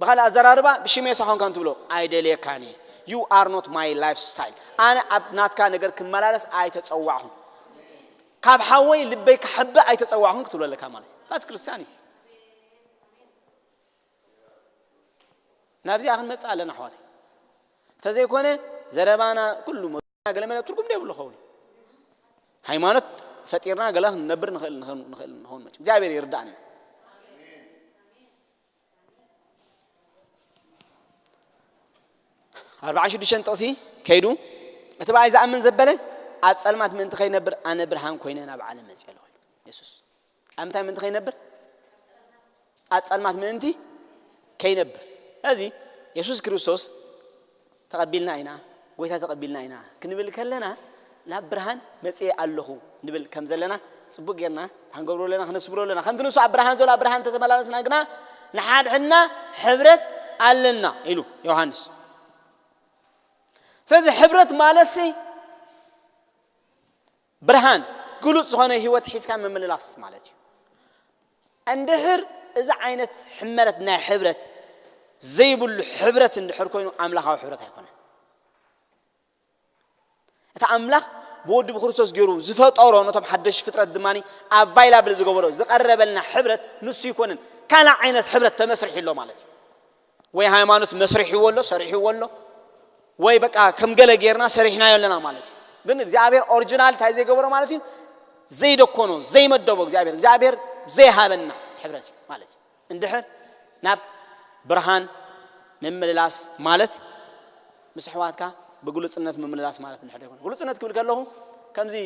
ብኻልእ ኣዘራርባ ብሽሜ ሳኾንካ እንትብሎ ኣይደልየካን እየ። You are not my lifestyle። ኣነ ኣብ ናትካ ነገር ክመላለስ ኣይተጸዋዕኹን። ካብ ሓወይ ልበይ ክሓብእ ኣይተጸዋዕኹን ክትብሎ ኣለካ ማለት እዩ። That's Christianity። ናብዚኣ ክንመጽእ ኣለና ኣሕዋተይ። እንተዘይኮነ ዘረባና ኩሉ መ- ገለ መለ ትርጉም ዘይብሉ ኸውን እዩ። ሃይማኖት ፈጢርና ገለ ክንነብር ንኽእል ንኽእል ንኽእል ንኸውን መቸም እግዚኣብሔር ይርዳእና። ኣርባዓን ሽዱሽተን ጥቕሲ ከይዱ እቲ ብኣይ ዝኣምን ዘበለ ኣብ ጸልማት ምእንቲ ከይነብር ኣነ ብርሃን ኮይነ ናብ ዓለም መጽእ ኣለኹ ኢሉ የሱስ። ኣብ ምንታይ ምእንቲ ከይነብር? ኣብ ጸልማት ምእንቲ ከይነብር። እዚ የሱስ ክርስቶስ ተቐቢልና ኢና፣ ጎይታ ተቐቢልና ኢና ክንብል ከለና ናብ ብርሃን መጽየ ኣለኹ ንብል ከም ዘለና ጽቡቅ ጌርና ክንገብሮ ኣለና፣ ክነስምሮ ኣለና። ከምቲ ንሱ ኣብ ብርሃን ዘሎ ኣብ ብርሃን እንተተመላለስና ግና ንሓድሕድና ሕብረት ኣለና ኢሉ ዮሃንስ። ስለዚ ሕብረት ማለትሲ ብርሃን ግሉጽ ዝኾነ ህይወት ሒዝካ ምምልላስ ማለት እዩ። እንድሕር እዚ ዓይነት ሕመረት ናይ ሕብረት ዘይብሉ ሕብረት እንድሕር ኮይኑ ኣምላኻዊ ሕብረት ኣይኮነን። እቲ ኣምላኽ ብወዲ ብክርስቶስ ገይሩ ዝፈጠሮ ነቶም ሓደሽ ፍጥረት ድማ ኣቫይላብል ዝገበሮ ዝቐረበልና ሕብረት ንሱ ይኮነን። ካልእ ዓይነት ሕብረት ተመስሪሑ ኣሎ ማለት እዩ። ወይ ሃይማኖት መስሪሕዎ ኣሎ ሰሪሕዎ ኣሎ ወይ በቃ ከም ገለ ጌርና ሰሪሕናዮ ኣለና ማለት እዩ። ግን እግዚኣብሔር ኦሪጂናል እንታይ ዘይገበሮ ማለት እዩ? ዘይደኮኖ ዘይመደቦ እግዚኣብሔር እግዚኣብሔር ዘይሃበና ሕብረት እዩ ማለት እዩ። እንድሕር ናብ ብርሃን ምምልላስ ማለት ምስ ኣሕዋትካ ብግሉጽነት ምምልላስ ማለት እንድሕር ዘይኮነ ግሉጽነት ክብል ከለኹ ከምዚ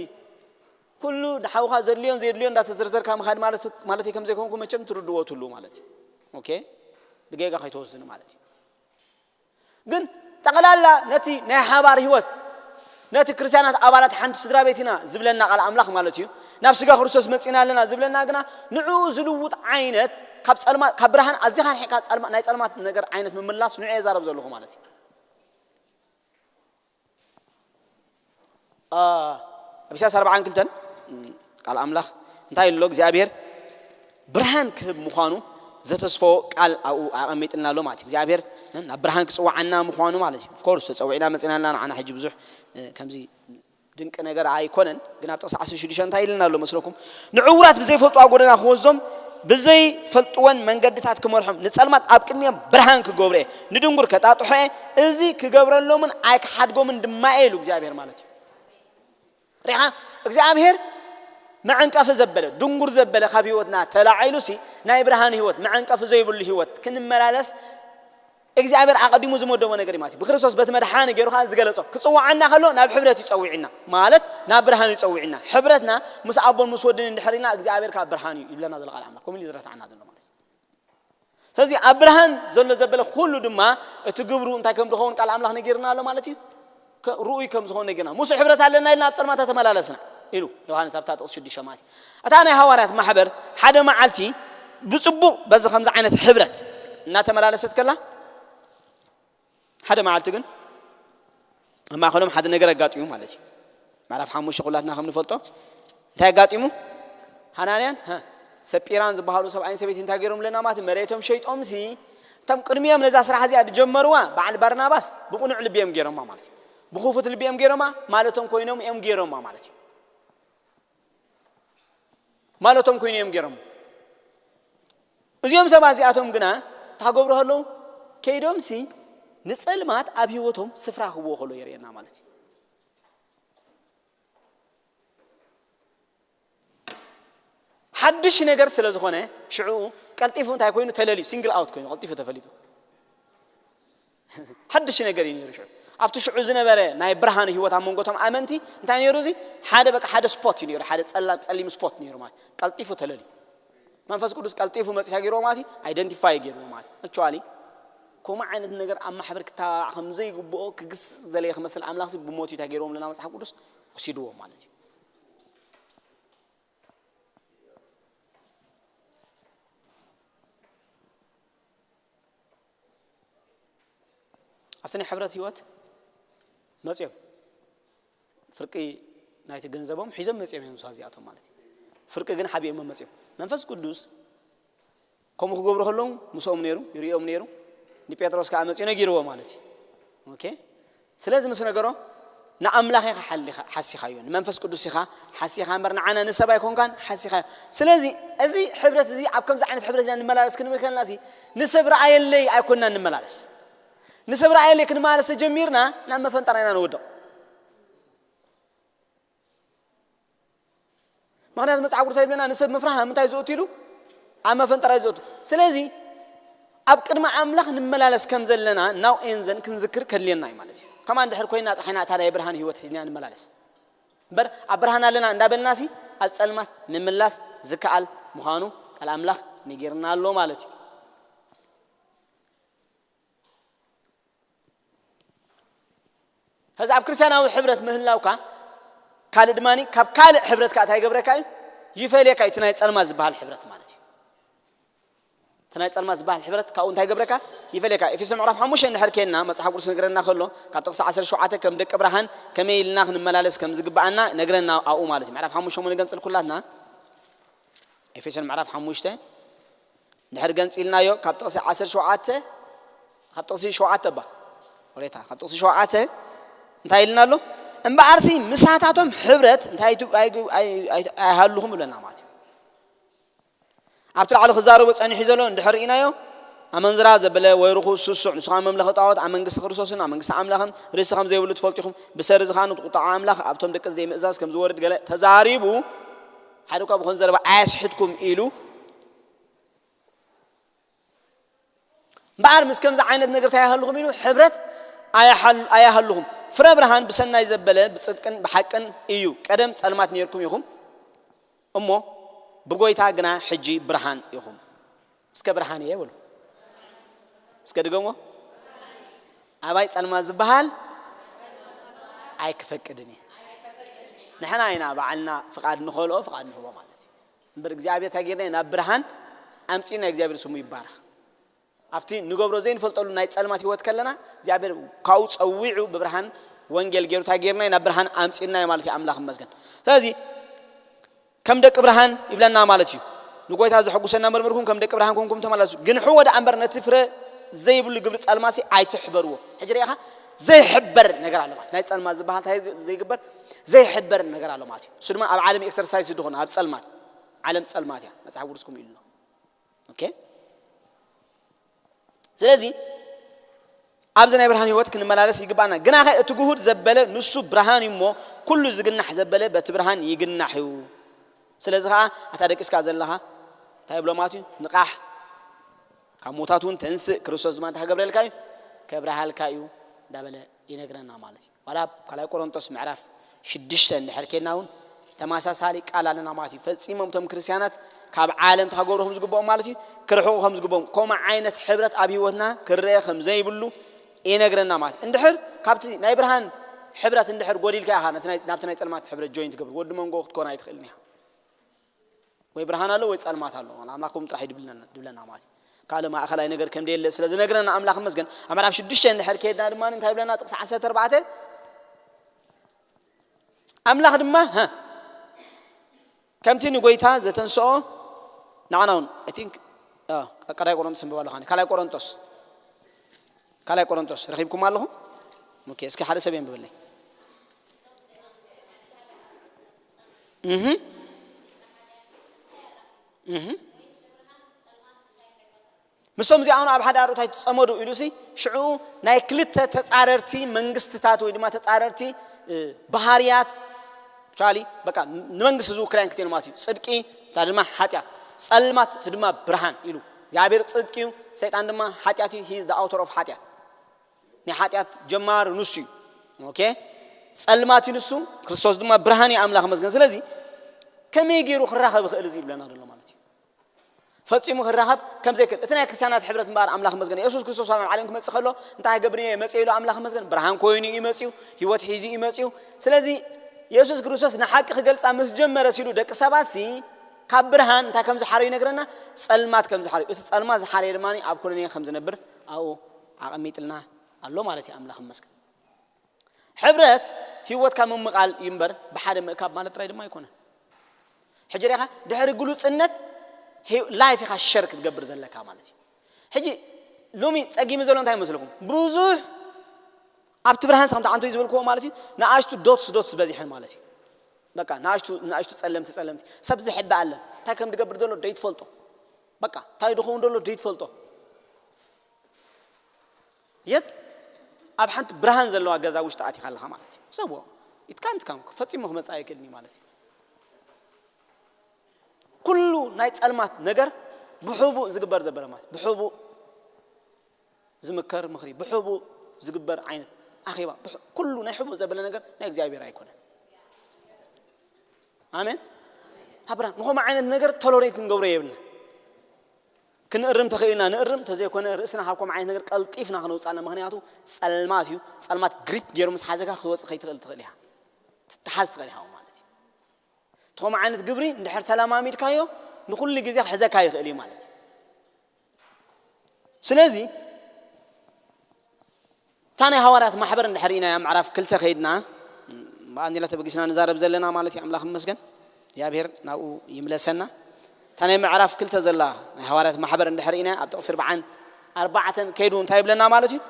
ኩሉ ንሓውኻ ዘድልዮን ዘየድልዮን እንዳተዘርዘርካ ምኻድ ማለት ማለት ከም ዘይኮንኩ መቸም ትርድዎ ትሉ ማለት እዩ። ኦኬ ብጌጋ ከይተወስድኒ ማለት እዩ። ግን ጠቕላላ ነቲ ናይ ሓባር ህይወት ነቲ ክርስቲያናት ኣባላት ሓንቲ ስድራ ቤት ኢና ዝብለና ቃል ኣምላኽ ማለት እዩ። ናብ ስጋ ክርስቶስ መጺና ኣለና ዝብለና ግና ንዕኡ ዝልውጥ ዓይነት ካብ ጸልማ ካብ ብርሃን ኣዚኻ ርሒቕካ ጸልማ ናይ ጸልማት ነገር ዓይነት ምምላስ ንዑ የዛረብ ዘለኹ ማለት እዩ። ኣብ ኢሳያስ ኣርባዓን ክልተን ቃል ኣምላኽ እንታይ ኣሎ እግዚኣብሔር ብርሃን ክህብ ምዃኑ ዘተስፎ ቃል ኣብኡ ኣቐሚጥልና ኣሎ ማለት እዩ። እግዚኣብሔር ናብ ብርሃን ክፅዋዓና ምዃኑ ማለት እዩ። ኦፍኮርስ ተፀዊዕና መፅና ኣለና ንዓና ሕጂ ብዙሕ ከምዚ ድንቂ ነገር ኣይኮነን። ግን ኣብ ጥቕሲ ዓሰርተ ሽዱሽተ እንታይ ኢልና ኣሎ መስለኩም? ንዕውራት ብዘይፈልጥዋ ጎደና ክወዞም ብዘይፈልጥወን መንገድታት ክመርሖም ንፀልማት ኣብ ቅድሚኦም ብርሃን ክገብሮ እየ ንድንጉር ከጣጥሖ እየ እዚ ክገብረሎምን ኣይክሓድጎምን ድማ እየ ኢሉ እግዚኣብሔር ማለት እዩ። ሪኻ እግዚኣብሔር መዐንቀፊ ዘበለ ድንጉር ዘበለ ካብ ህይወትና ተላዒሉ ሲ ናይ ብርሃን ህይወት መዐንቀፊ ዘይብሉ ህይወት ክንመላለስ እግዚኣብሔር ኣቐዲሙ ዝመደቦ ነገር እዩ ማለት እዩ። ብክርስቶስ በቲ መድሓኒ ገይሩ ከዓ ዝገለጾ ክፅዋዓና ከሎ ናብ ሕብረት እዩ ፀዊዕና ማለት ናብ ብርሃን እዩ ፀዊዕና። ሕብረትና ምስ ኣቦን ምስ ወድን እንድሕር ኢልና እግዚኣብሔር ከዓ ብርሃን እዩ ይብለና ዘሎ ቃል ኣምላኽ ከምኡ ኢሉ ዝረታዕና ዘሎ ማለት እዩ። ስለዚ ኣብ ብርሃን ዘሎ ዘበለ ኩሉ ድማ እቲ ግብሩ እንታይ ከም ዝኸውን ቃል ኣምላኽ ነጊርና ኣሎ ማለት እዩ። ርኡይ ከም ዝኾነ ጌና ምስ ሕብረት ኣለና ኢልና ኣብ ጸልማታ ተመላለስና ኢሉ ዮሃንስ ኣብታ ጥቕስ ሽዱሽተ ማለት እዩ። እታ ናይ ሃዋርያት ማሕበር ሓደ መዓልቲ ብፅቡቕ በዚ ከምዚ ዓይነት ሕብረት እናተመላለሰት ከላ ሓደ መዓልቲ ግን ኣብ ማእኸሎም ሓደ ነገር ኣጋጢሙ ማለት እዩ። ምዕራፍ ሓሙሽተ ኩላትና ከም ንፈልጦ እንታይ ኣጋጢሙ? ሃናንያን ሰጲራን ዝበሃሉ ሰብኣይን ሰበይቲ እንታይ ገይሮም ኣለና ማለት መሬቶም ሸይጦምሲ እቶም ቅድሚኦም ነዛ ስራሕ እዚኣ ዝጀመርዋ በዓል ባርናባስ ብቕኑዕ ልቢ እዮም ገይሮማ ማለት እዩ። ብኽፉት ልቢ እዮም ገይሮማ ማለቶም ኮይኖም እዮም ገይሮማ ማለት እዩ። ማለቶም ኮይኑ እዮም ገይሮም። እዚኦም ሰባት እዚኣቶም ግና ታገብሩ ከለዉ ከይዶምሲ ንፀልማት ኣብ ህይወቶም ስፍራ ክህብዎ ከሎ የርእየና ማለት እዩ። ሓድሽ ነገር ስለ ዝኾነ ሽዑ ቀልጢፉ እንታይ ኮይኑ ተለልዩ ሲንግል ኣውት ኮይኑ ቀልጢፉ ተፈሊጡ። ሓድሽ ነገር እዩ ነይሩ ሽዑ። ኣብቲ ሽዑ ዝነበረ ናይ ብርሃን ህይወት ኣብ መንጎቶም ኣመንቲ እንታይ ነይሩ? እዚ ሓደ በቃ ሓደ ስፖት እዩ ነይሩ። ሓደ ጸላም ጸሊም ስፖት ነይሩ ማለት ቀልጢፉ ተለልዩ። መንፈስ ቅዱስ ቀልጢፉ መጺእ ገይርዎ ማለት እዩ። ኣይደንቲፋይ ገይርዎ ማለት እዩ። ኣክቹዋሊ ከምኡ ዓይነት ነገር ኣብ ማሕበር ክተባባዕ ከም ዘይግብኦ ክግስ ዘለ ክመስል ኣምላኽ ብሞት እዩ እንታይ ገይርዎም ኣለና መጽሓፍ ቅዱስ ወሲድዎ ማለት እዩ። ኣብቲ ናይ ሕብረት ህይወት መፅዮም ፍርቂ ናይቲ ገንዘቦም ሒዞም መፅዮም እዮም እዚኣቶም ማለት እዩ። ፍርቂ ግን ሓቢኦም መፅዮም መንፈስ ቅዱስ ከምኡ ክገብሩ ከለዉ ምስኦም ነይሩ፣ ይርእዮም ነይሩ። ንጴጥሮስ ከዓ መፅኡ ነጊርዎ ማለት እዩ። ኦኬ። ስለዚ ምስ ነገሮ ንኣምላኽ ኢኻ ሓሊኻ ሓሲኻዮ፣ ንመንፈስ ቅዱስ ኢኻ ሓሲኻ እምበር ንዓና ንሰብ ኣይኮንካን ሓሲኻዮ። ስለዚ እዚ ሕብረት እዚ ኣብ ከምዚ ዓይነት ሕብረት ኢና ንመላለስ ክንብል ከለና ሲ ንሰብ ረኣየለይ ኣይኮንና ንመላለስ። ንሰብ ረኣየለይ ክንመላለስ ተጀሚርና ናብ መፈንጠራ ኢና ንወድቕ። ምክንያቱ መፅሓፍ ቅዱስ ይብለና ንሰብ ምፍራህ ምንታይ ዘእቱ ኢሉ ኣብ መፈንጠራ እዩ ዘእቱ። ስለዚ ኣብ ቅድሚ ኣምላኽ ንመላለስ ከም ዘለና ናው ኤንዘን ክንዝክር ከድልየና እዩ ማለት እዩ። ከማ እንድሕር ኮይና ጥራሕ ኢና እታ ናይ ብርሃን ህይወት ሒዝና ንመላለስ እምበር ኣብ ብርሃን ኣለና እንዳበልና ሲ ኣብ ፀልማት ምምላስ ዝከኣል ምዃኑ ቃል ኣምላኽ ነጊርና ኣሎ ማለት እዩ። ሕዚ ኣብ ክርስቲያናዊ ሕብረት ምህላውካ ካልእ ድማ ካብ ካልእ ሕብረት ከዓ እንታይ ይገብረካ እዩ? ይፈልየካ እዩ። እቲ ናይ ጸልማት ዝበሃል ሕብረት ማለት እዩ። እቲ ናይ ጸልማት ዝበሃል ሕብረት ካብኡ እንታይ ይገብረካ? ይፈልየካ። ኤፌሶን ምዕራፍ ሓሙሽተ እንድሕር ኬንና መጽሓፍ ቅዱስ ነግረና ከሎ ካብ ጥቕሲ ዓሰርተ ሸውዓተ ከም ደቂ ብርሃን ከመይ ኢልና ክንመላለስ ከም ዝግብኣና ነግረና ኣብኡ ማለት እዩ። ምዕራፍ ሓሙሽተ እሞ ንገንጽል ኩላትና ኤፌሶን ምዕራፍ ሓሙሽተ ድሕር ገንፂልናዮ ካብ ጥቕሲ ዓሰርተ ሸውዓተ ካብ ጥቕሲ ሸውዓተ ባ ወሬታ ካብ ጥቕሲ ሸውዓተ እንታይ ኢልና ኣሎ? እምበኣርሲ ምሳታቶም ሕብረት እንታይ ኣይሃልኹም ይብለና ማለት እዩ። ኣብቲ ላዕሊ ክዛረቦ ፀኒሑ ዘሎ እንድሕር ርኢናዮ ኣመንዝራ ዘበለ ወይ ርኹስ ስሱዕ ንስኻ መምለኺ ጣዖት ኣብ መንግስቲ ክርስቶስን ኣብ መንግስቲ ኣምላኽን ርእሲ ከም ዘይብሉ ትፈልጡ ኢኹም። ብሰሪ ዝኻኑ ቁጣዓ ኣምላኽ ኣብቶም ደቂ ዘይምእዛዝ ከም ዝወርድ ገለ ተዛሪቡ ሓደ እኳ ብኾን ዘረባ ኣያስሕትኩም ኢሉ እምበኣር ምስ ከምዚ ዓይነት ነገር እንታይ ኣይሃልኹም ኢሉ ሕብረት ኣይሃልኹም። ፍረ ብርሃን ብሰናይ ዘበለ ብፅድቅን ብሓቅን እዩ። ቀደም ፀልማት ነርኩም ኢኹም እሞ ብጎይታ ግና ሕጂ ብርሃን ኢኹም። እስከ ብርሃን እየ በሉ። እስከ ድገሞ። ኣባይ ፀልማት ዝበሃል ኣይክፈቅድን እየ። ንሕና ኢና ባዕልና ፍቓድ ንኸልኦ ፍቓድ ንህቦ ማለት እዩ። እምበር እግዚኣብሔር እንታይ ጌርና ኢና ብርሃን ኣምፂእና እግዚኣብሔር ስሙ ይባረኽ። ኣብቲ ንገብሮ ዘይንፈልጠሉ ናይ ጸልማት ህይወት ከለና እግዚኣብሔር ካብኡ ጸዊዑ ብብርሃን ወንጌል ገይሩ እንታይ ጌርና ኢና ብርሃን ኣምፂእና እዩ ማለት እዩ። ኣምላኽ ይመስገን። ስለዚ ከም ደቂ ብርሃን ይብለና ማለት እዩ። ንጎይታ ዘሐጉሰና መርምርኩም ከም ደቂ ብርሃን ኮንኩም ተመላለሱ። ግንሑ ወደ ኣንበር ነቲ ፍረ ዘይብሉ ግብሪ ጸልማሲ ኣይትሕበርዎ። ሕጂ ርኢኻ ዘይሕበር ነገር ኣሎ ማለት ናይ ጸልማ ዝበሃል እንታይ ዘይግበር ዘይሕበር ነገር ኣሎ ማለት እዩ። እሱ ድማ ኣብ ዓለም ኤክሰርሳይዝ ዝኾነ ኣብ ጸልማት ዓለም ጸልማት እያ መጽሓፍ ቅዱስኩም ኢሉ ኣሎ። ኦኬ ስለዚ ኣብዚ ናይ ብርሃን ህይወት ክንመላለስ ይግባና። ግናኸ እቲ ግሁድ ዘበለ ንሱ ብርሃን እዩ እሞ ኩሉ ዝግናሕ ዘበለ በቲ ብርሃን ይግናሕ እዩ። ስለዚ ከዓ ኣታ ደቂስካ ዘለኻ እንታይ ብሎ ማለት እዩ? ንቓሕ ካብ ሞታት እውን ተንስእ ክርስቶስ ድማ እንታይ ክገብረልካ እዩ? ከብርሃልካ እዩ እንዳበለ ይነግረና ማለት እዩ። ዋላ ኣብ ካልኣይ ቆሮንቶስ ምዕራፍ ሽዱሽተ እንድሕር ኬድና እውን ተመሳሳሊ ቃል ኣለና ማለት እዩ። ፈፂሞም እቶም ክርስቲያናት ካብ ዓለም ተሃገሩ ከም ዝግብኦም ማለት እዩ ክርሕቁ ከም ዝግብኦም ከምኡ ዓይነት ሕብረት ኣብ ህይወትና ክረአ ከም ዘይብሉ ይነግረና ማለት እዩ። እንድሕር ካብቲ ናይ ብርሃን ሕብረት እንድሕር ጎዲልካ ኢኻ ናብቲ ናይ ፀልማት ሕብረት ጆይን ትገብር ወዲ መንጎ ክትኮን ኣይትኽእልን ኢኻ። ወይ ብርሃን ኣሎ ወይ ጸልማት ኣሎ። ኣምላኽ ከምኡ ጥራሕ እዩ ድብለና ድብለና ማለት እዩ። ካልእ ማእኸላይ ነገር ከም ደየለ ስለ ዝነግረና ኣምላኽ ይመስገን። ኣብ ምዕራፍ ሽዱሽተ እንድሕር ከይድና ድማ እንታይ ይብለና? ጥቕሲ ዓሰርተ ኣርባዕተ ኣምላኽ ድማ ሀ ከምቲ ንጎይታ ዘተንስኦ ንዓና እውን I think ቀዳይ ቆሮንቶስ እንብባ ኣለኻ ካልኣይ ቆሮንቶስ ካልኣይ ቆሮንቶስ ረኺብኩም ኣለኹም? ኦኬ፣ እስኪ ሓደ ሰብ የንብበለይ። እህ እህ ምስቶም እዚኣውን ኣብ ሓደ ኣርዑት ኣይትጸመዱ ኢሉሲ ሽዑ ናይ ክልተ ተጻረርቲ መንግስትታት ወይ ድማ ተጻረርቲ እ፣ ባህርያት ቻሊ በቃ ንመንግስቲ ዝውክላ እየን ክልቲኤን ማለት እዩ። ጽድቂ እንታይ ድማ ሓጢኣት፣ ጸልማት እቲ ድማ ብርሃን ኢሉ እግዚኣብሔር ጽድቂ እዩ፣ ሰይጣን ድማ ሓጢኣት እዩ። He is the author of ሓጢኣት፣ ናይ ሓጢኣት ጀማሪ ንሱ እዩ። ኦኬ፣ ጸልማት እዩ ንሱ፣ ክርስቶስ ድማ ብርሃን እዩ። ኣምላኽ መስገን። ስለዚ ከመይ ገይሩ ክራኸብ ይኽእል እዚ ይብለና ዘሎ ማለት እዩ። ፈጺሙ ክራኸብ ከም ዘይክእል እቲ ናይ ክርስቲያናት ሕብረት እምበኣር ኣምላኽ መስገን። የሱስ ክርስቶስ ኣብ ዓለም ክመጽእ ከሎ እንታይ ክገብር እየ መጽእ ኢሉ ኣምላኽ መስገን። ብርሃን ኮይኑ እዩ መጽኡ፣ ህይወት ሒዙ እዩ መጽኡ። ስለዚ የሱስ ክርስቶስ ንሓቂ ክገልጻ ምስ ጀመረ ሲሉ ደቂ ሰባት ሲ ካብ ብርሃን እንታይ ከም ዝሓረዩ ይነግረና፣ ጸልማት ከም ዝሓረዩ። እቲ ጸልማት ዝሓረየ ድማ ኣብ ኮሎንያ ከም ዝነብር ኣብኡ ኣቐሚጥልና ኣሎ ማለት እዩ። ኣምላኽ መስገን። ሕብረት ህይወትካ ምምቓል እዩ እምበር ብሓደ ምእካብ ማለት ጥራይ ድማ ኣይኮነን። ሕጂ ሪኢኻ ድሕሪ ግሉጽነት ላይፍ ኢኻ ሸር ክትገብር ዘለካ ማለት እዩ። ሕጂ ሎሚ ጸጊሚ ዘሎ እንታይ ይመስልኩም? ብዙሕ ኣብቲ ብርሃን ሰኸምቲ ዓንቶ እዩ ዝበልክዎ ማለት እዩ። ንኣሽቱ ዶትስ ዶትስ በዚሐን ማለት እዩ። በቃ ንኣሽቱ ንኣሽቱ ጸለምቲ ጸለምቲ ሰብ ዝሕበ ኣለን። እንታይ ከም ዝገብር ዘሎ ደይትፈልጦ። በቃ እንታይ ድኸውን ዘሎ ደይትፈልጦ። የት ኣብ ሓንቲ ብርሃን ዘለዋ ገዛ ውሽጢ ኣቲኻ ኣለኻ ማለት እዩ። ሰብዎ ኢትካንት ካም ፈጺሙ ክመጽእ ኣይክእልን እዩ ማለት እዩ። ኩሉ ናይ ጸልማት ነገር ብሕቡእ ዝግበር ዘበለ ማለት ብሕቡእ ዝምከር ምኽሪ ብሕቡእ ዝግበር ዓይነት ኣኼባ ብሕ- ኩሉ ናይ ሕቡእ ዘበለ ነገር ናይ እግዚኣብሔር ኣይኮነን። ኣሜን። ኣብራ ንኸምኡ ዓይነት ነገር ቶሎሬት ክንገብሮ የብልና። ክንእርም ተኽእልና ንእርም፣ እንተዘይኮነ ርእስና ካብ ከምኡ ዓይነት ነገር ቀልጢፍና ክነውፅእ ኣለና። ምኽንያቱ ፀልማት እዩ። ፀልማት ግሪፕ ገይሩ ምስ ሓዘካ ክትወፅእ ከይትኽእል ትኽእል ኢኻ። ትተሓዝ ትኽእል ኢኻ ማለት እዩ። እቲ ከምኡ ዓይነት ግብሪ እንድሕር ተለማሚድካዮ ንኹሉ ግዜ ክሕዘካ ይኽእል እዩ ማለት እዩ። ስለዚ እታ ናይ ሃዋርያት ማሕበር እንድሕር ኢና ኣብ ምዕራፍ ክልተ ከይድና ብኣንዲላ ተበጊስና ንዛረብ ዘለና ማለት እዩ። ኣምላኽ ይመስገን እግዚኣብሔር ናብኡ ይምለሰና። እታ ናይ ምዕራፍ ክልተ ዘላ ናይ ሃዋርያት ማሕበር እንድሕር ኢና ኣብ ጥቕሲ ኣርባዓን ኣርባዕተን ከይዱ እንታይ ይብለና ማለት እዩ?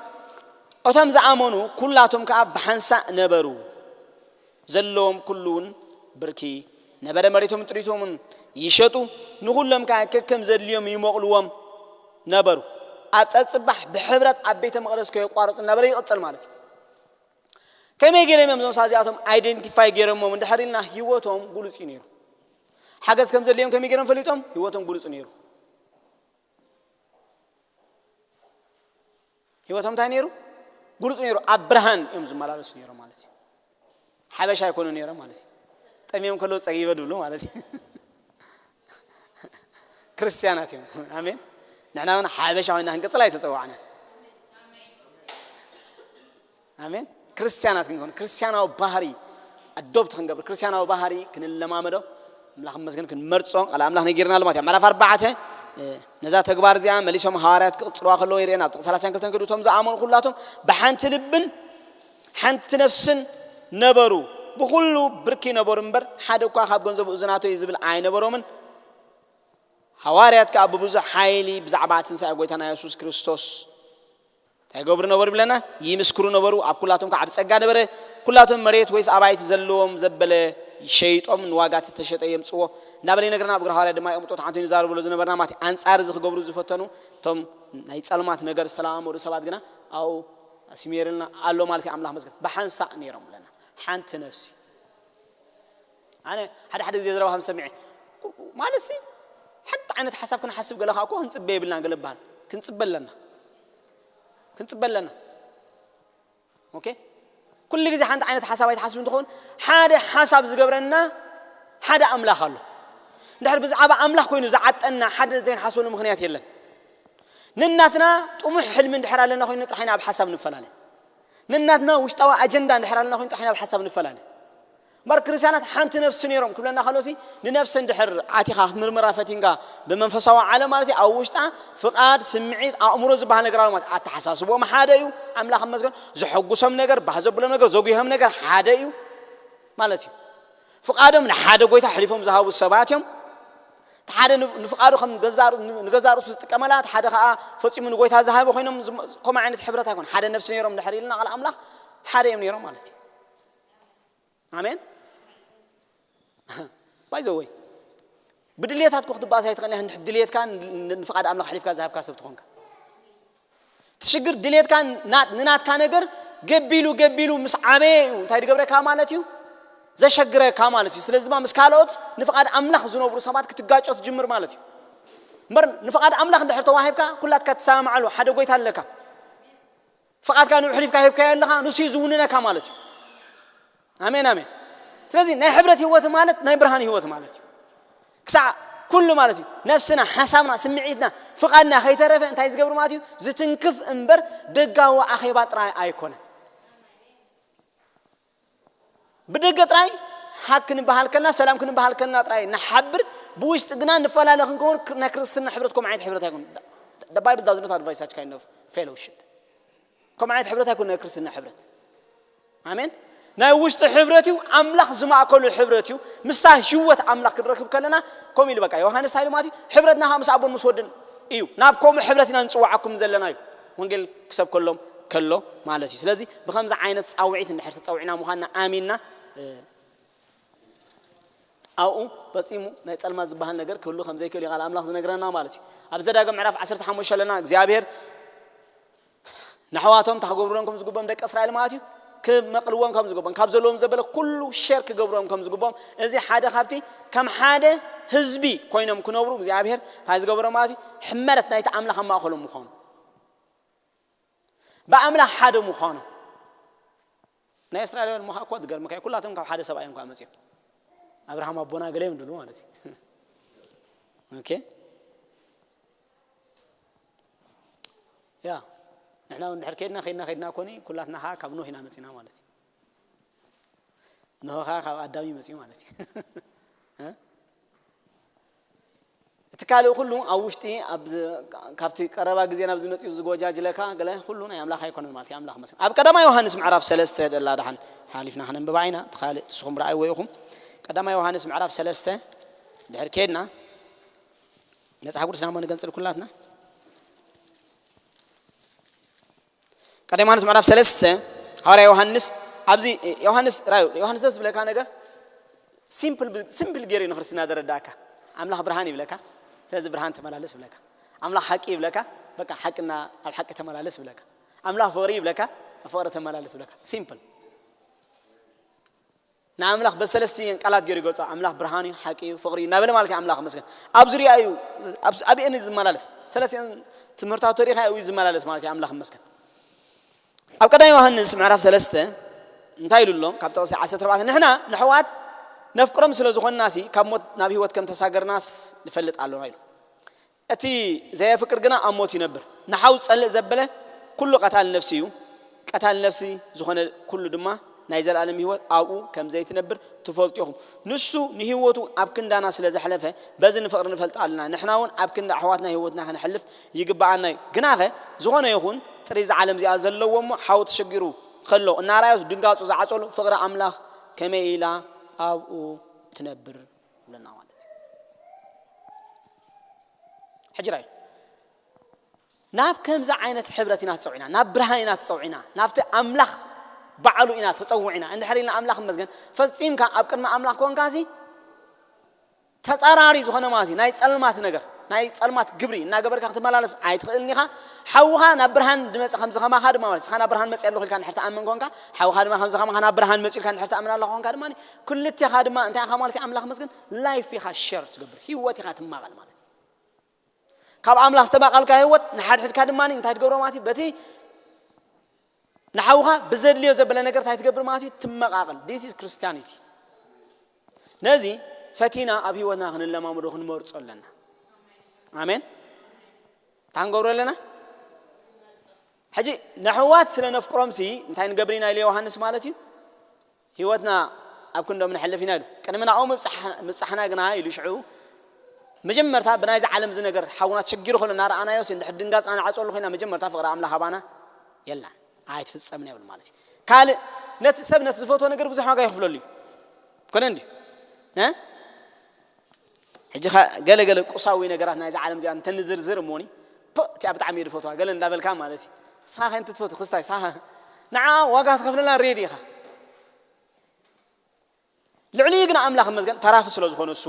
እቶም ዝኣመኑ ኩላቶም ከኣ ብሓንሳእ ነበሩ። ዘለዎም ኩሉ እውን ብርኪ ነበረ። መሬቶም ጥሪቶምን ይሸጡ ንኹሎም ከዓ ከከም ዘድልዮም ይመቕልዎም ነበሩ። ኣብ ፀፅባሕ ብሕብረት ኣብ ቤተ መቕደስ ከየቋረፁ እናበለ ይቕፅል ማለት እዩ። ከመይ ገይሮም እዮም እዞም ሳዚኣቶም ኣይደንቲፋይ ገይሮሞም እንድሕር ኢልና ህይወቶም ጉሉፅ እዩ ነይሩ። ሓገዝ ከም ዘድልዮም ከመይ ገይሮም ፈሊጦም? ህይወቶም ጉሉፅ ነይሩ። ህይወቶም እንታይ ነይሩ? ጉሉፅ ነይሩ። ኣብ ብርሃን እዮም ዝመላለሱ ነይሮም ማለት እዩ። ሓበሻ ኣይኮኑ ነይሮም ማለት እዩ። ጠሚዮም ከለዉ ፀጊበ ድብሉ ማለት እዩ። ክርስትያናት እዮም። ኣሜን። ንሕና እውን ሓበሻ ኮይና ክንቅፅል ኣይተፀዋዕናን። ኣሜን። ክርስትያናት ክንኮን ክርስትያናዊ ባህሪ ኣዶፕት ክንገብር ክርስትያናዊ ባህሪ ክንለማመዶ ኣምላኽ መስገን ክንመርፆ ቃል ኣምላኽ ነጊርና ኣሎ ማለት እዩ። ምዕራፍ ኣርባዕተ ነዛ ተግባር እዚኣ መሊሶም ሃዋርያት ክቕፅልዋ ከለዉ ይርእየና ኣብ ጥቕሲ ሰላሳን ክልተን ክዱ እቶም ዝኣመኑ ኩላቶም ብሓንቲ ልብን ሓንቲ ነፍስን ነበሩ። ብኩሉ ብርኪ ነበሩ እምበር ሓደ እኳ ካብ ገንዘቡ እዚ ናተይ ዝብል ኣይነበሮምን። ሃዋርያት ከዓ ብብዙሕ ሓይሊ ብዛዕባ ትንሳኤ ጎይታና የሱስ ክርስቶስ እንታይ ይገብሩ ነበሩ ይብለና? ይምስክሩ ነበሩ። ኣብ ኩላቶም ከዓ ብጸጋ ነበረ። ኩላቶም መሬት ወይስ ኣባይቲ ዘለዎም ዘበለ ሸይጦም ንዋጋ ተሸጠ የምጽዎ እናበለ ይነግረና። ኣብ ግብረ ሃዋርያት ድማ የቕምጦት ዓንቶኒ ይዛረብሉ ዝነበርና ማለት እዩ። ኣንጻር እዚ ክገብሩ ዝፈተኑ እቶም ናይ ጸልማት ነገር ዝተለማመዱ ሰባት ግና ኣብኡ ኣስሚርልና ኣሎ ማለት እዩ። ኣምላኽ መስገን ብሓንሳእ ነይሮም ብለና ሓንቲ ነፍሲ ኣነ ሓደ ሓደ ግዜ ዘረባ ከም ሰሚዐ ማለት ሲ ሓንቲ ዓይነት ሓሳብ ክንሓስብ ገለ ከዓ እኮ ክንፅበ የብልና ገለ በሃል ክንፅበ ኣለና ክንፅበ ኣለና። ኦኬ ኩሉ ግዜ ሓንቲ ዓይነት ሓሳብ ኣይትሓስብ እንትኸውን ሓደ ሓሳብ ዝገብረና ሓደ ኣምላኽ ኣሎ። እንድሕር ብዛዕባ ኣምላኽ ኮይኑ ዝዓጠና ሓደ ዘይንሓስበሉ ምኽንያት የለን። ንናትና ጥሙሕ ሕልሚ እንድሕር ኣለና ኮይኑ ጥራሕ ኢና ኣብ ሓሳብ ንፈላለ። ንናትና ውሽጣዊ ኣጀንዳ እንድሕር ኣለና ኮይኑ ጥራሕ ኢና ኣብ ሓሳብ ንፈላለ። እምበር ክርስቲያናት ሓንቲ ነፍሲ ነይሮም ክብለና ከሎሲ፣ ንነፍሲ እንድሕር ኣቲኻ ክትምርምራ ፈቲንካ፣ ብመንፈሳዊ ዓለም ማለት እዩ፣ ኣብ ውሽጣ ፍቓድ፣ ስምዒት፣ ኣእምሮ ዝበሃል ነገር ኣሎ ማለት፣ ኣተሓሳስቦም ሓደ እዩ፣ ኣምላኽ መስገን፣ ዘሐጉሶም ነገር፣ ባህ ዘብሎም ነገር፣ ዘጉህዮም ነገር ሓደ እዩ ማለት እዩ። ፍቓዶም ንሓደ ጎይታ ሕሊፎም ዝሃቡ ሰባት እዮም። እቲ ሓደ ንፍ- ንፍቓዱ ከም ገዛእ ር- ንገዛእ ርእሱ ዝጥቀመላ፣ እቲ ሓደ ከዓ ፈጺሙ ንጎይታ ዝሃበ ኮይኖም ዝም- ከምኡ ዓይነት ሕብረት ኣይኮን። ሓደ ነፍሲ ነይሮም ድሕር ኢልና ቃል ኣምላኽ ሓደ እዮም ነይሮም ማለት እዩ። ኣሜን። ባይዘወይ ብድልየታትኩ ክትባእስ ኣይትኽእልን ኢኻ። ድልየትካ ን- ንፍቓድ ኣምላኽ ኣሕሊፍካ ዝሃብካ ሰብ ትኾንካ። ትሽግር ድሌትካ ና- ንናትካ ነገር ገቢሉ ገቢሉ ምስ ዓበየ እዩ እንታይ ዝገብረካ ማለት እዩ? ዘሸግረካ ማለት እዩ። ስለዚ ድማ ምስ ካልኦት ንፍቓድ ኣምላኽ ዝነብሩ ሰባት ክትጋጮ ትጅምር ማለት እዩ። እምበር ንፍቓድ ኣምላኽ እንድሕር ተዋሂብካ ኩላትካ ትሰማማዓሉ ሓደ ጎይታ ኣለካ። ፍቓድካ ንብሕሊፍካ ሂብካዮ ኣለኻ፣ ንሱ እዩ ዝውንነካ ማለት እዩ። ኣሜን ኣሜን። ስለዚ ናይ ሕብረት ህይወት ማለት ናይ ብርሃን ህይወት ማለት እዩ። ክሳዕ ኩሉ ማለት እዩ፣ ነፍስና፣ ሓሳብና፣ ስምዒትና፣ ፍቓድና ከይተረፈ እንታይ ዝገብር ማለት እዩ? ዝትንክፍ እምበር ደጋዊ ኣኼባ ጥራይ ኣይኮነን። ብደገ ጥራይ ሓክ ክንበሃል ከልና፣ ሰላም ክንበሃል ከልና ጥራይ ንሓብር፣ ብውሽጢ ግና ንፈላለ ክንከውን። ናይ ክርስትና ሕብረት ከምኡ ዓይነት ሕብረት ኣይኮነን። The Bible does not advise such kind of fellowship። ከምኡ ዓይነት ሕብረት ኣይኮነን ናይ ክርስትና ሕብረት። ኣሜን። ናይ ውሽጢ ሕብረት እዩ፣ ኣምላኽ ዝማእከሉ ሕብረት እዩ። ምስታ ህይወት ኣምላኽ ክንረክብ ከለና ከምኡ ኢሉ በቃ ዮሃንስ እንታይ ኢሉ ማለት እዩ? ሕብረትና ከዓ ምስ ኣቦን ምስ ወድን እዩ። ናብ ከምኡ ሕብረት ኢና ንፅዋዓኩም ዘለና እዩ። ወንጌል ክሰብ ከሎም ከሎ ማለት እዩ። ስለዚ ብኸምዚ ዓይነት ፃውዒት እንድሕር ተፀዊዕና ምዃንና ኣሚንና ኣብኡ ፈጺሙ ናይ ጸልማት ዝበሃል ነገር ክህሉ ከም ዘይክእል እዩ ቃል ኣምላኽ ዝነግረና ማለት እዩ። ኣብ ዘዳግም ምዕራፍ ዓሰርተ ሓሙሽተ ኣለና እግዚኣብሔር ንኣሕዋቶም እንታይ ክገብሩሎም ከም ዝግብኦም ደቂ እስራኤል ማለት እዩ ክመቕልዎም ከም ዝግብኦም ካብ ዘለዎም ዘበለ ኩሉ ሸር ክገብሮም ከም ዝግብኦም እዚ ሓደ ካብቲ ከም ሓደ ህዝቢ ኮይኖም ክነብሩ እግዚኣብሔር እንታይ ዝገበሮም ማለት እዩ ሕመረት ናይቲ ኣምላኽ ኣብ ማእኸሎም ምዃኑ ብኣምላኽ ሓደ ምዃኑ ናይ እስራኤላውያን ምዃ እኮ ዝገርምካ እዩ ኩላቶም ካብ ሓደ ሰብኣይ እንኳ መፅኦም ኣብርሃም ኣቦና ገለ እዮም ድሉ ማለት እዩ ኦኬ ያ ንሕና እውን ድሕር ከድና ከድና ከድና ኮኒ ኩላትና ከዓ ካብ ኖህ ኢና መፂና ማለት እዩ ኖህ ከዓ ካብ ኣዳም እዩ መፂኡ ማለት እዩ እቲ ካልእ ኩሉ ኣብ ውሽጢ ካብቲ ቀረባ ግዜ ናብ ዝመፅኡ ዝጎጃጅለካ ገለ ኩሉ ናይ ኣምላኽ ኣይኮነን ማለት ኣምላኽ መስል ኣብ ቀዳማ ዮሃንስ ምዕራፍ ሰለስተ ደላ ድሓን ሓሊፍና ክነንብባ ኢና እቲ ካልእ ንስኹም ረኣይዎ ኢኹም ቀዳማ ዮሃንስ ምዕራፍ ሰለስተ ድሕር ከድና መፅሓፍ ቅዱስ ናሞ ንገንፅል ኩላትና ቀዳም ዮሃንስ ምዕራፍ ሰለስተ ሃዋርያ ዮሃንስ ኣብዚ ዮሃንስ ራዩ ዮሃንስ ደስ ዝብለካ ነገር ሲምፕል ሲምፕል ገይሩ ንክርስትና ዘረዳእካ ኣምላኽ ብርሃን ይብለካ ስለዚ ብርሃን ተመላለስ ይብለካ ኣምላኽ ሓቂ ይብለካ በቃ ሓቅና ኣብ ሓቂ ተመላለስ ይብለካ ኣምላኽ ፍቕሪ ይብለካ ኣብ ፍቕሪ ተመላለስ ይብለካ ሲምፕል ንኣምላኽ በሰለስቲን ቃላት ገይሩ ይገልጾ ኣምላኽ ብርሃን እዩ ሓቂ እዩ ፍቕሪ እዩ እናበለ ማለት ኣምላኽ መስገን ኣብ ዙሪያ እዩ ኣብአን እዩ ዝመላለስ ሰለስቲን ትምህርታቱ ተሪኻ እዩ ዝመላለስ ማለት ኣምላኽ መስገን ኣብ ቀዳም ዮሃንስ ምዕራፍ ሰለስተ እንታይ ኢሉ ኣሎ ካብ ጥቕሲ ዓሰርተ ኣርባዕተ ንሕና ንሕዋት ነፍቅሮም ስለ ዝኾንና ሲ ካብ ሞት ናብ ህይወት ከም ተሳገርናስ ንፈልጥ ኣሎና ኢሉ እቲ ዘየፍቅር ግና ኣብ ሞት ይነብር ንሓው ዝጸልእ ዘበለ ኩሉ ቀታል ነፍሲ እዩ ቀታል ነፍሲ ዝኾነ ኩሉ ድማ ናይ ዘለኣለም ህይወት ኣብኡ ከም ዘይትነብር ትፈልጡ ኢኹም ንሱ ንህይወቱ ኣብ ክንዳና ስለ ዘሕለፈ በዚ ንፍቕሪ ንፈልጥ ኣለና ንሕና እውን ኣብ ክንዲ ኣሕዋትና ህይወትና ከነሕልፍ ይግብኣና እዩ ግናኸ ዝኾነ ይኹን ጥሪዛ ዓለም እዚኣ ዘለዎ እሞ ሓው ተሸጊሩ ከሎ እናራዮት ድንጋጹ ዝዓጸሉ ፍቕሪ ኣምላኽ ከመይ ኢላ ኣብኡ ትነብር ኣለና ማለት እዩ ሕጂ ራዩ ናብ ከምዚ ዓይነት ሕብረት ኢና ተፀውዒና ናብ ብርሃን ኢና ተፀውዒና ናብቲ ኣምላኽ ባዕሉ ኢና ተፀውዒና እንድሕር ኢልና ኣምላኽ መስገን ፈፂምካ ኣብ ቅድሚ ኣምላኽ ኮንካሲ ተፃራሪ ዝኾነ ማለት እዩ ናይ ፀልማት ነገር ናይ ፀልማት ግብሪ እናገበርካ ክትመላለስ ኣይትኽእልን ኢኻ ሓውኻ ናብ ብርሃን ድመፀ ከምዚ ከማኻ ድማ ማለት እስኻ ናብ ብርሃን መፅእ ኣለኹ ኢልካ ንድሕር ተኣምን ኮንካ ሓውኻ ድማ ከምዚ ከማኻ ናብ ብርሃን መፅኡ ኢልካ ንድሕር ተኣምን ኣለኹ ኮንካ ድማ ክልቴኻ ድማ እንታይ ኢኻ ማለት ኣምላኽ መስገን ላይፍ ኢኻ ሸር ትገብር ህይወት ኢኻ ትማቐል ማለት እዩ ካብ ኣምላኽ ዝተማቐልካ ህይወት ንሓድሕድካ ድማ እንታይ ትገብሮ ማለት እዩ በቲ ንሓውኻ ብዘድልዮ ዘበለ ነገር እንታይ ትገብር ማለት እዩ ትመቓቐል this is Christianity ነዚ ፈቲና ኣብ ህይወትና ክንለማምዶ ክንመርጾ ኣለና ኣሜን እንታይ ክንገብሮ ኣለና ሕጂ ንሕዋት ስለ ነፍቅሮምሲ እንታይ ንገብር ኢና ኢለ ዮሃንስ ማለት እዩ ህይወትና ኣብ ክንዶም ንሐልፍ ኢና ኢሉ። ቅድሚ ናብኡ ምብጻሕ-፣ ምብጻሕና ግና ኢሉ ሽዑ መጀመርታ ብናይዚ ዓለም እዚ ነገር ሓውና ተሸጊሩ ከሎ እናረኣናዮስ እንድሕር ድንጋጽና ንዓጸሉ ኮይና መጀመርታ ፍቕሪ ኣምላኽ ኣባና የላን። ኣይትፍጸምን እያ ይብል ማለት እዩ። ካልእ ነቲ ሰብ ነቲ ዝፈትዎ ነገር ብዙሕ ዋጋ ይኽፍለሉ እዩ። ኮነ እንድዩ? እ? ሕጂ ኸ ገለ ገለ ቁሳዊ ነገራት ናይዚ ዓለም እዚኣ እንተንዝርዝር እሞኒ፣ ፕእ፣ እቲኣ ብጣዕሚ እየ ዝፈትዋ፣ ገለ እንዳበልካ ማለት እዩ። ንስኻ ከ እንትትፈቱ፣ ክስታይ፣ ንስኻ ንዓ ዋጋ ክትከፍለላ ሬዲ ኢኻ። ልዕሊኡ ግና ኣምላኽ ይመስገን ተራፊ ስለ ዝኾነ እሱ፣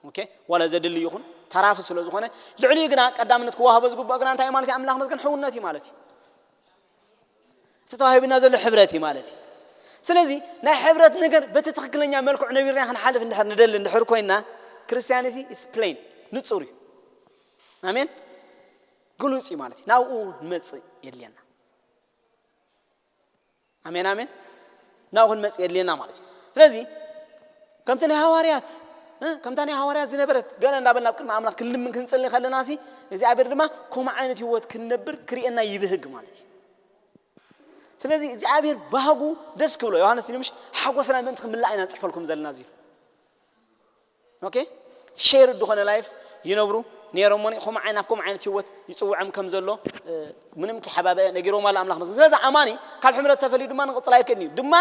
ኦኬ፣ ዋላ ዘድሊ ይኹን ተራፊ ስለ ዝኾነ፣ ልዕሊኡ ግና ቀዳምነት ክወሃቦ ዝግባኦ ግና እንታይ ማለት እዩ? ኣምላኽ ይመስገን ሕውነት እዩ ማለት እዩ። እቲ ተዋሂብና ዘሎ ሕብረት እዩ ማለት እዩ። ስለዚ ናይ ሕብረት ነገር በቲ ትኽክለኛ መልክዑ ነቢርና ክንሓልፍ እንድሕር ንደሊ እንድሕር ኮይና፣ ክርስቲያኒቲ ኢስ ፕሌን፣ ንጹር እዩ። ኣሜን። ግሉጽ እዩ ማለት እዩ። ናብኡ ንመጽእ የድልየና። ኣሜን፣ ኣሜን። ናብኡ ክንመጽእ የድልየና ማለት እዩ። ስለዚ ከምቲ ናይ ሃዋርያት፣ እ፣ ከምታ ናይ ሃዋርያት ዝነበረት ገለ እንዳበልና ኣብ ቅድሚ ኣምላኽ ክንልምን ክንጽሊ ከለና ሲ እግዚኣብሔር ድማ ከምኡ ዓይነት ህይወት ክንነብር ክርእየና ይብህግ ማለት እዩ። ስለዚ እግዚኣብሔር ባህጉ ደስ ክብሎ፣ ዮሃንስ ኢሉ ምሽ ሓጎስና ምእንቲ ክምላእ ኢና ንጽሕፈልኩም ዘለና እዚ። ኦኬ? ሼር ዝኾነ ላይፍ ይነብሩ ነይሮም እሞ ከምኡ ዓይነት፣ ኣብ ከምኡ ዓይነት ህይወት ይጽውዖም ከም ዘሎ፣ እ፣ ምንም ከይሓባበ ነጊሮም ኣሎ ኣምላኽ መስገን። ስለዚ ኣማኒ ካብ ሕብረት ተፈልዩ ድማ ንቕጽል ኣይክእልን እዩ። ድማ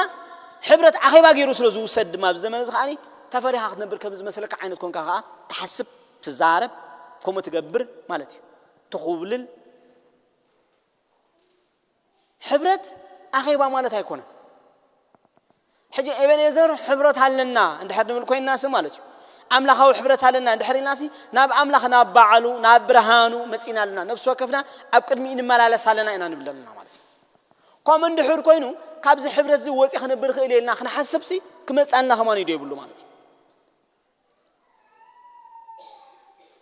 ሕብረት ኣኼባ ገይሩ ስለ ዝውሰድ ድማ ኣብዚ ዘመን እዚ ከዓኒ ተፈሊኻ ክትነብር ከም ዝመስለካ ዓይነት ኮንካ ከኣ ትሓስብ፣ ትዛረብ፣ ከምኡ ትገብር ማለት እዩ። ትኹብልል። ሕብረት ኣኼባ ማለት ኣይኮነን። ሕጂ ኤቤኔዘር ሕብረት ኣለና እንድሕር ንብል ኮይንና ሲ ማለት እዩ። ኣምላኻዊ ሕብረት ኣለና እንድሕር ኢልና ሲ ናብ ኣምላኽ፣ ናብ በዓሉ፣ ናብ ብርሃኑ መጺና ኣለና። ነፍሲ ወከፍና ኣብ ቅድሚኡ ንመላለስ ኣለና ኢና ንብል ኣለና ማለት እዩ። ከምኡ እንድሕር ኮይኑ ካብዚ ሕብረት እዚ ወጺእ ክነብር እኽእል እየ ኢልና ክንሓስብ ሲ ክመጻልና ከማን እዩ ዶ የብሉ ማለት እዩ።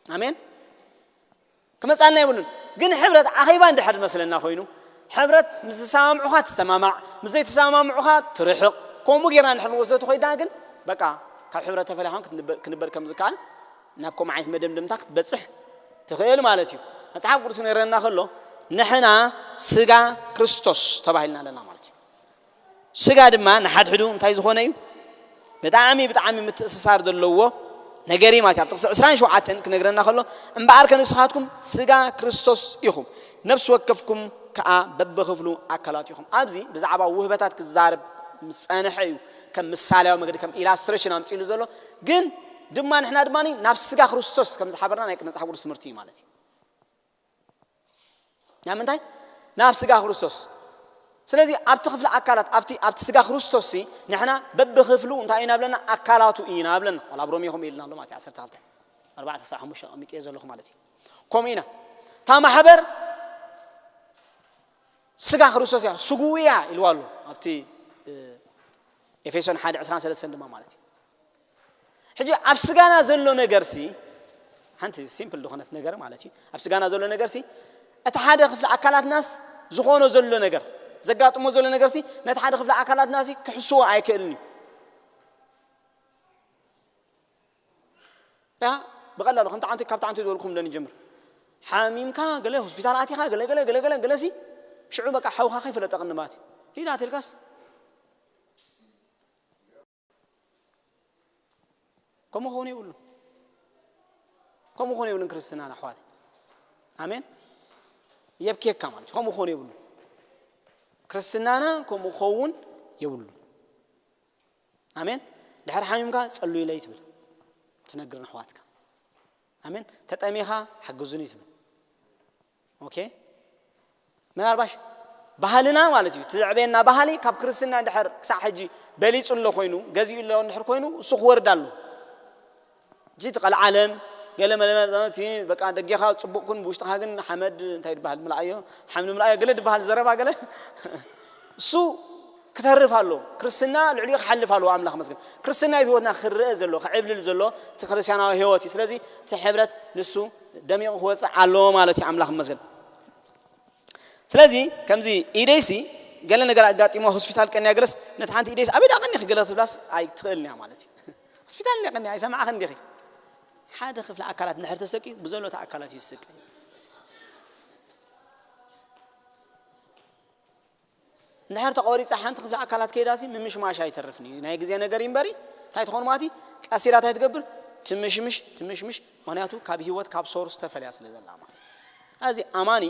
ኣሜን። ክመጻልና የብሉን። ግን ሕብረት ኣኼባ እንድሕር መስለና ኮይኑ፣ ሕብረት ምስ ዝሰማምዑኻ ትሰማማዕ፣ ምስ ዘይተሰማምዑኻ ትርሕቕ። ከምኡ ጌርና እንድሕር ንወስዶ ተኾይድና ግን በቃ ካብ ሕብረት ተፈሊኻ እውን ክትንበር፣ ክንበር ከም ዝከኣል ናብ ከምኡ ዓይነት መደምደምታ ክትበጽሕ ትኽእል ማለት እዩ። መጽሓፍ ቅዱስ ክነግረና ከሎ ንሕና ስጋ ክርስቶስ ተባሂልና ኣለና ማለት እዩ። ስጋ ድማ ንሓድሕዱ እንታይ ዝኾነ እዩ? ብጣዕሚ፣ ብጣዕሚ ምትእስሳር ዘለዎ ነገር እዩ ማለት እዩ። ኣብ ጥቕሲ ዕስራን ሸውዓተን ክነግረና ከሎ፣ "እምበኣርከ ንስኻትኩም ስጋ ክርስቶስ ኢኹም፣ ነፍሲ ወከፍኩም ከኣ በብኽፍሉ ኣካላት ኢኹም።" ኣብዚ ብዛዕባ ውህበታት ክዛረብ ምስ ጸንሐ እዩ ከም ምሳሌያዊ መገዲ፣ ከም ኢላስትሬሽን ኣምጺእሉ ዘሎ። ግን ድማ ንሕና ድማ ናብ ስጋ ክርስቶስ ከም ዝሓበርና ናይ መጽሓፍ ቅዱስ ትምህርቲ እዩ ማለት እዩ። ናብ ምንታይ? ናብ ስጋ ክርስቶስ። ስለዚ ኣብቲ ክፍሊ ኣካላት፣ ኣብቲ፣ ኣብቲ ስጋ ክርስቶስ ሲ ንሕና በብኽፍሉ እንታይ ኢና ብለና? ኣካላቱ ኢና ብለና። ዋላ ኣብ ሮሜ ከምኡ ኢልና ኣሎ ማለት እዩ፣ ዓሰርተ ክልተ፣ ኣርባዕተ ክሳብ ሓሙሽተ ኣቐሚጠዮ ዘለኹ ማለት እዩ። ከምኡ ኢና። እታ ማሕበር ስጋ ክርስቶስ እያ፣ ስግኡ እያ ኢልዋ ኣሎ ኣብቲ፣ እ፣ ኤፌሶን ሓደ ዕስራን ሰለስተን ድማ ማለት እዩ። ሕጂ ኣብ ስጋና ዘሎ ነገር ሲ፣ ሓንቲ ሲምፕል ዝኾነት ነገር ማለት እዩ። ኣብ ስጋና ዘሎ ነገር ሲ፣ እቲ ሓደ ክፍሊ ኣካላትናስ ዝኾኖ ዘሎ ነገር፣ ዘጋጥሞ ዘሎ ነገር ሲ፣ ነቲ ሓደ ክፍሊ ኣካላትና ሲ ክሕስዎ ኣይክእልን እዩ። ዳ ብቐላሉ ከምቲ ዓንቱ፣ ካብቲ ዓንቱ ዝበልኩም ዶ ንጀምር። ሓሚምካ፣ ገለ ሆስፒታል ኣቲኻ፣ ገለ፣ ገለ፣ ገለ፣ ገለ፣ ገለ ሲ፣ ሽዑ በቃ ሓውኻ ከይፈለጠ ቅንማት እዩ። ሂድ ኣትልካስ፣ ከምኡ ክኸውን የብሉን። ከምኡ ክኸውን የብሉን ክርስትናና ኣሕዋት። ኣሜን። የብክየካ ማለት እዩ። ከምኡ ክኸውን የብሉን። ክርስትናና ከምኡ ክኸውን የብሉን። ኣሜን። ድሕሪ ሓሚምካ ጸልዩለይ ትብል። ትነግር ንኣሕዋትካ። ኣሜን። ተጠሚኻ ሓግዙኒ ትብል። ኦኬ። ምናልባሽ ባህልና ማለት እዩ፣ እቲ ዘዕበየና ባህሊ ካብ ክርስትና እንድሕር ክሳዕ ሕጂ በሊጹ ኣሎ ኮይኑ፣ ገዚኡ ኣሎ እንድሕር ኮይኑ፣ እሱ ክወርድ ኣሎ። እዚ እቲ ቀልዓለም ገለ መለ መለ፣ እቲ በቃ ደጌኻ ጽቡቕ ኩን፣ ብውሽጥኻ ግን ሓመድ እንታይ ይበሃል? ምልኣዮ፣ ሓምድ ምልኣዮ፣ ገለ ዝበሃል ዘረባ ገለ። እሱ ክተርፍ ኣሎ። ክርስትና ልዕሊኡ ክሓልፍ ኣለዎ። ኣምላኽ መስገን። ክርስትና ኣብ ህይወትና ክረአ ዘሎ፣ ክዕብልል ዘሎ እቲ ክርስቲያናዊ ህይወት እዩ። ስለዚ እቲ ሕብረት ንሱ ደሚቑ ክወጽእ ኣለዎ ማለት እዩ። ኣምላኽ መስገን። ስለዚ ከምዚ ኢደይሲ ገለ ነገር ኣጋጢሞ ሆስፒታል ቀንያ ገለስ ነቲ ሓንቲ ኢደይስ ኣበይ ደኣ ቀኒኺ ገለ ክትብላስ ኣይትኽእልን እያ ማለት እዩ። ሆስፒታል እንድያ ቀንያ ኣይሰማዕኽን ዲኺ? ሓደ ክፍሊ ኣካላት እንድሕር ተሰቅዩ ብዘሎ እቲ ኣካላት ይስቀ። እንድሕር ተቆሪፃ ሓንቲ ክፍሊ ኣካላት ከይዳሲ ምምሽማሽ ኣይተርፍን እዩ። ናይ ግዜ ነገር እዩ እምበሪ እንታይ ትኾን ማለት እዩ? ቀስ ኢላ እንታይ ትገብር? ትምሽምሽ ትምሽምሽ። ምክንያቱ ካብ ህይወት ካብ ሶርስ ተፈልያ ስለ ዘላ ማለት እዩ። እዚ ኣማኒ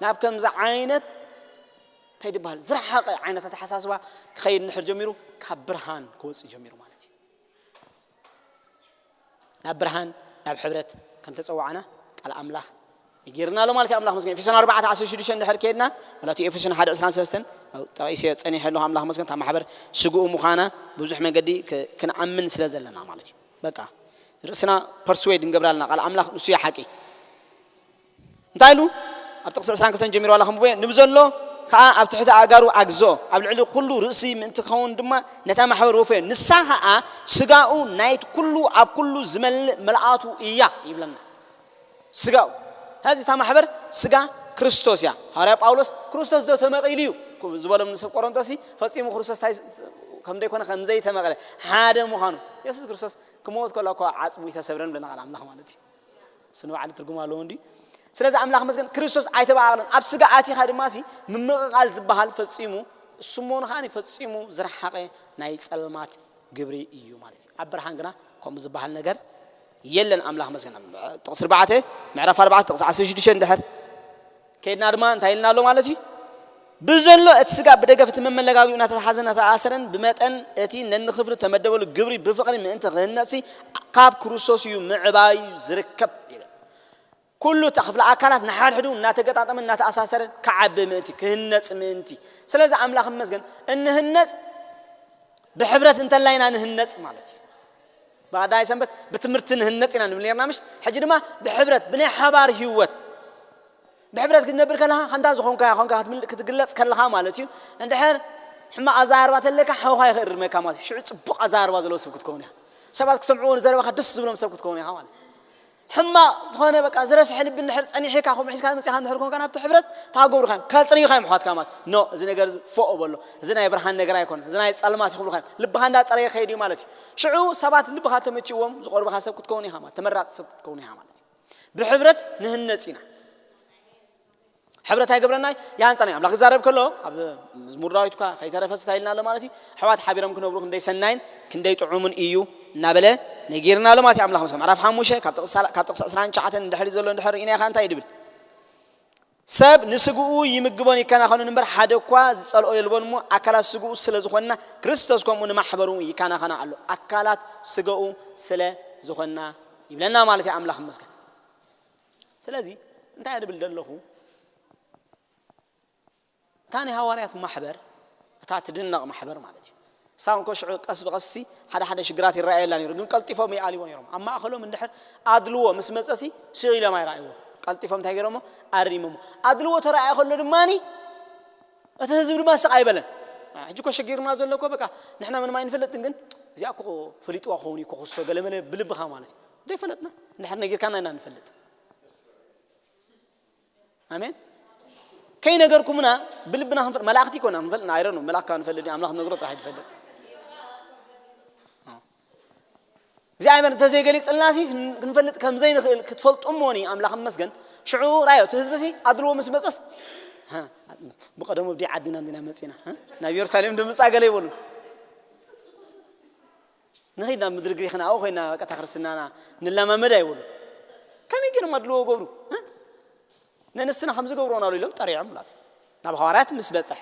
ናብ ከምዚ ዓይነት እንታይ ዝበሃል ዝረሓቐ ዓይነት ኣተሓሳስባ ክኸይድ እንድሕር ጀሚሩ ካብ ብርሃን ክወፅእ ጀሚሩ ማለት እዩ። ናብ ብርሃን ናብ ሕብረት ከም ተፀዋዕና ቃል ኣምላኽ ይጌርና ኣሎ ማለት እዩ። ኣምላኽ መስገን ኤፌሶን ኣርባዕተ ዓሰርተ ሽዱሽተ እንድሕር ከይድና ማለት እዩ። ኤፌሶን ሓደ ዕስራን ሰለስተን ጠቂሰ ፀኒሐ ኣለኹ። ኣምላኽ መስገን እታ ማሕበር ስግኡ ምዃና ብዙሕ መገዲ ክ- ክንኣምን ስለ ዘለና ማለት እዩ። በቃ ርእስና ፐርስዌድ እንገብራልና ቃል ኣምላኽ ንሱ እዩ ሓቂ። እንታይ ኢሉ? ኣብ ጥቕሲ ዕስራን ክልተን ጀሚሩ ዋላ ክንብቦ ንብዘሎ ከዓ ኣብ ትሕቲ ኣእጋሩ ኣግዝኦ፣ ኣብ ልዕሊ ኩሉ ርእሲ ምእንቲ ክኸውን ድማ ነታ ማሕበር ወፈዮ። ንሳ ከዓ ስጋኡ ናይቲ ኩሉ ኣብ ኩሉ ዝመልእ ምልኣቱ እያ ይብለና። ስጋኡ ሀዚ እታ ማሕበር ስጋ ክርስቶስ እያ። ሃዋርያ ጳውሎስ ክርስቶስ ዶ ተመቒሉ እዩ ዝበሎም ንሰብ ቆሮንቶስ ፈፂሙ ክርስቶስ እንታይ ከም ዘይኮነ ከም ዘይተመቐለ ሓደ ምዃኑ የሱስ ክርስቶስ ክመወት ከሎ እኮ ዓፅሙ ይተሰብረን ብለና ቃል ኣምላኽ ማለት እዩ። ስንባዕሊ ትርጉም ኣለዎ እንዲ። ስለዚ ኣምላኽ መስገን ክርስቶስ ኣይተባኣቕለን። ኣብ ስጋ ኣቲኻ ድማ ሲ ምምቕቓል ዝበሃል ፈጺሙ እሱ ምዃኑ ከኣ ፈጺሙ ዝረሓቐ ናይ ጸልማት ግብሪ እዩ ማለት እዩ። ኣብ ብርሃን ግና ከምኡ ዝበሃል ነገር የለን። ኣምላኽ መስገን ጥቕሲ ኣርባዕተ ምዕራፍ ኣርባዕተ ጥቕሲ ዓሰርተ ሽዱሽተ እንድሕር ከይድና ድማ እንታይ ኢልና ኣሎ ማለት እዩ? ብዘሎ እቲ ስጋ ብደገፍ እቲ መመለጋግኡ እናተተሓዘ እናተኣሰረን ብመጠን እቲ ነንክፍሉ ተመደበሉ ግብሪ ብፍቕሪ ምእንቲ ክህነጽ ካብ ክርስቶስ እዩ ምዕባዩ ዝርከብ ይብል። ኩሉ እታ ክፍሊ ኣካላት ንሓድሕዱ እናተገጣጠመ እናተኣሳሰረ ክዓቢ ምእንቲ ክህነጽ ምእንቲ። ስለዚ ኣምላኽ ይመስገን እንህነጽ ብሕብረት እንተላይና ንህነጽ ማለት እዩ። ብቐዳይ ሰንበት ብትምህርቲ ንህነጽ ኢና ንብል ነርና ምሽ? ሕጂ ድማ ብሕብረት ብናይ ሓባር ህይወት ብሕብረት ክትነብር ከለኻ ከምታ ዝኾንካያ ኾንካ ክትምል- ክትግለጽ ከለኻ ማለት እዩ። እንድሕር ሕማቕ ኣዛርባ ተለካ ሓውኻ ይኽእል ርመካ ማለት እዩ። ሽዑ ጽቡቕ ኣዛርባ ዘለዎ ሰብ ክትከውን ኢኻ። ሰባት ክሰምዕዎ ንዘረባኻ ደስ ዝብሎም ሰብ ክትከውን ኢኻ ማለት እዩ። ሕማቕ ዝኾነ በቃ ዝረስሐ ልቢ እንድሕር ጸኒሕካ ከምኡ ሒዝካ መጺኻ እንድሕር ኮንካ ናብቲ ሕብረት ታገብሩካ እዮም ከጽርዩካ እዮም ኣሕዋትካ ማለት ኖ እዚ ነገር እዚ ፎእ በሎ እዚ ናይ ብርሃን ነገር ኣይኮነ እዚ ናይ ጸልማት ይኽብሉካ እዮም ልብኻ እንዳጸረየ ከይድ እዩ ማለት እዩ። ሽዑ ሰባት ልብኻ ተመችዎም ዝቆርብኻ ሰብ ክትከውን ኢኻ ማለት ተመራጺ ሰብ ክትከውን ኢኻ ማለት እዩ። ብሕብረት ንህነጽ ኢና። ሕብረት ኣይገብረና ያንጻና ኣምላኽ ይዛረብ ከሎ ኣብ መዝሙር ዳዊት እኳ ከይተረፈ ስታ ኢልና ኣሎ ማለት እዩ። ኣሕዋት ሓቢሮም ክነብሩ ክንደይ ሰናይን ክንደይ ጥዑምን እዩ እናበለ ነጊርና ኣሎ ማለት እዩ። ኣምላኽ መስገን ምዕራፍ ሓሙሽተ ካብ ጥቕሲ ሳላ- ካብ ጥቕሲ ዕስራን ትሽዓተን እንድሕር ዘሎ እንድሕር ርኢና ኢኻ እንታይ ድብል ሰብ ንስግኡ ይምግቦን ይከናኸኑን እምበር ሓደ እኳ ዝጸልኦ የልቦን እሞ ኣካላት ስግኡ ስለ ዝኾንና ክርስቶስ ከምኡ ንማሕበሩ ይከናኸና ኣሎ። ኣካላት ስገኡ ስለ ዝኾንና ይብለና ማለት እዩ። ኣምላኽ መስገን ስለዚ እንታይ ድብል ደለኹ እታ ናይ ሃዋርያት ማሕበር እታ ትድነቕ ማሕበር ማለት እዩ። እሳ እንኮ ሽዑ ቀስ ብቐስሲ ሓደ ሓደ ሽግራት ይረኣየላ ነይሩ ግን ቀልጢፎም ይኣልዎ ነይሮም። ኣብ ማእኸሎም እንድሕር ኣድልዎ ምስ መፀሲ ስቕ ኢሎም ኣይረኣይዎ። ቀልጢፎም እንታይ ገይሮሞ ኣሪሞሞ። ኣድልዎ ተረኣየ ከሎ ድማ እቲ ህዝቢ ድማ ስቕ ኣይበለን። ሕጂ እኮ ሸጊሩና ዘሎ እኮ በቃ ንሕና ምንም ኣይንፈልጥን ግን እዚኣ እኮ ፈሊጥዋ ክኸውን እዩ ክኽስቶ ገለመለ ብልብኻ ማለት እዩ። ዘይፈለጥና እንድሕር ነጊርካና ኢና ንፈልጥ። ኣሜን። ከይነገርኩምና ብልብና ክንፈል መላእክቲ ይኮና ክንፈልጥ ኣይረ ነው መላእክት ንፈልጥ ኣምላኽ ነግሮ ጥራሕ ይፈልጥ። እዚ ኣይመን እንተዘይገሊጽልና ሲ ክንፈልጥ ከም ዘይንኽእል ክትፈልጡ እሞኒ ኣምላኽ መስገን። ሽዑ ራዮ እቲ ህዝቢ ሲ ኣድልዎ ምስ መጸስ ብቀደሙ ብዲ ዓዲና እንዲና መጺና ናብ ኢየሩሳሌም ድምጻ ገለ ይበሉ። ንኺድ ናብ ምድሪ ግሪኽ ናብኡ ኮይና በቃ እታ ክርስትናና ንለማመድ ኣይበሉ። ከመይ ገይሮም ኣድልዎ ገብሩ? ነንስና ከም ዝገብርዎ ናሉ ኢሎም ጠሪዖም ማለት እዩ። ናብ ሃዋርያት ምስ በጽሐ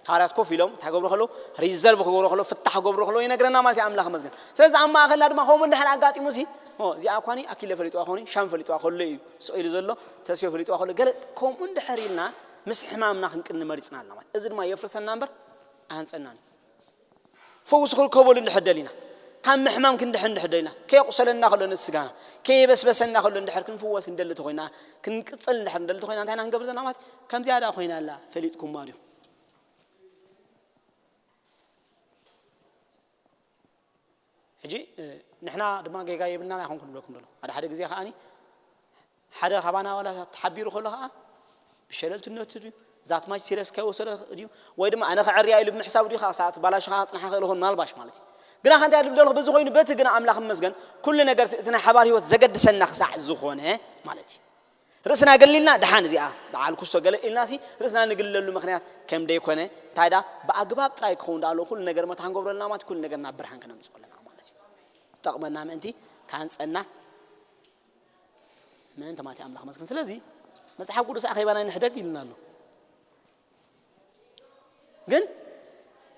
ሃዋርያት ኮፍ ኢሎም እንታይ ገብሩ ከለዉ ሪዘርቭ ክገብሩ ከለዉ ፍታሕ ክገብሩ ከለዉ ይነግረና ማለት እዩ። ኣምላኽ መስገን። ስለዚ ኣብ ማእኸልና ድማ ከምኡ እንድሕር ኣጋጢሙ ሲ እዚኣ እኳኒ ኣኪለ ፈሊጥዋ ኮኒ ሻም ፈሊጥዋ ከሎ እዩ ስቕ ኢሉ ዘሎ ተስፌ ፈሊጥዋ ከሎ ገለ ከምኡ እንድሕር ኢልና ምስ ሕማምና ክንቅኒ መሪፅና ኣለና ማለት እዚ ድማ የፍርሰና እምበር ኣያንፀናን እዩ። ፈውሲ ክርከበሉ እንድሕር ደሊና ካብ ምሕማም ክንድሕር እንድሕር ደሊና ከየቁሰለና ከሎ ነቲ ስጋና ከየበስበሰና ከሎ እንድሕር ክንፍወስ እንደሊ ተኮይና ክንቅፅል እንድሕር እንደሊ ተኮይና እንታይ ኢና ክንገብር ዘለና ማለት ከምዚኣ ደኣ ኮይና ኣላ ፈሊጥኩማ ዲኹም ሕጂ ንሕና ድማ ጌጋ የብልና ኣይኮንኩ ንብለኩም ደሎ ሓደ ሓደ ግዜ ከዓኒ ሓደ ካባና ዋላ ተሓቢሩ ከሎ ከዓ ብሸለልትነቱ ድዩ ዛት ማች ሲረስ ከይወሰደ ድዩ ወይ ድማ ኣነ ክዕርያ ኢሉ ብምሕሳብ ድዩ ከዓ ሰዓት ባላሽኻ ክፅንሓ ክእል ኾን ምናልባሽ ማለት እዩ ግና ከንታይ ድብል ደለኹ በዚ ኮይኑ በቲ ግና ኣምላኽ መስገን ኩሉ ነገር እቲ ናይ ሓባር ህይወት ዘገድሰና ክሳዕ ዝኾነ ማለት እዩ ርእስና ገሊልና ድሓን እዚኣ በዓል ኩስቶ ገለ ኢልና ሲ ርእስና ንግልለሉ ምኽንያት ከም ደይኮነ እንታይ ዳ ብኣግባብ ጥራይ ክኸውን ዳኣሎ ኩሉ ነገር መታን ገብረልና ማለት ኩሉ ነገር ናብ ብርሃን ክነምፅኦ ኣለና ማለት እዩ። ጠቕመና ምእንቲ ካንፀና ምእንቲ ማለት ኣምላኽ መስክን። ስለዚ መጽሓፍ ቅዱስ ኣኼባና ንሕደግ ኢልና ኣሎ። ግን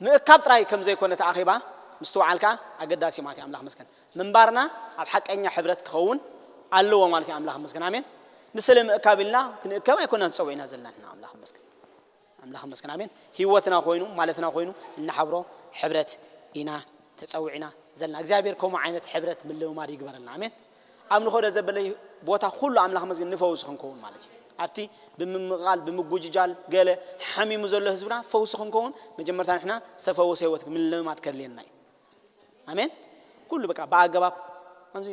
ምእካብ ጥራይ ከም ዘይኮነ ተኣኺባ ምስትውዓልካ ኣገዳሲ ማለት ኣምላኽ መስገን። ምንባርና ኣብ ሓቀኛ ሕብረት ክኸውን ኣለዎ ማለት ኣምላኽ መስገን። ኣሜን። ንስለ ምእካብ ኢልና ክንእከብ ኣይኮናን ተጸዊዕና ዘለና ንሕና ኣምላኽ መስገን። ኣምላኽ መስገን። ኣሜን። ህይወትና ኮይኑ ማለትና ኮይኑ እናሓብሮ ሕብረት ኢና ተጸዊዕና ዘለና። እግዚኣብሔር ከምኡ ዓይነት ሕብረት ምልምማድ ይግበረልና። ኣሜን። ኣብ ንኸዶ ዘበለ ቦታ ኩሉ ኣምላኽ መስገን ንፈውስ ክንከውን ማለት እዩ። ኣብቲ ብምምቓል ብምጉጅጃል ገለ ሓሚሙ ዘሎ ህዝብና ፈውሲ ክንከውን መጀመርታ ንሕና ዝተፈወሰ ህይወት ምልምማድ ከድልየና እዩ። ኣሜን። ኩሉ በቃ ብኣገባብ ከምዚ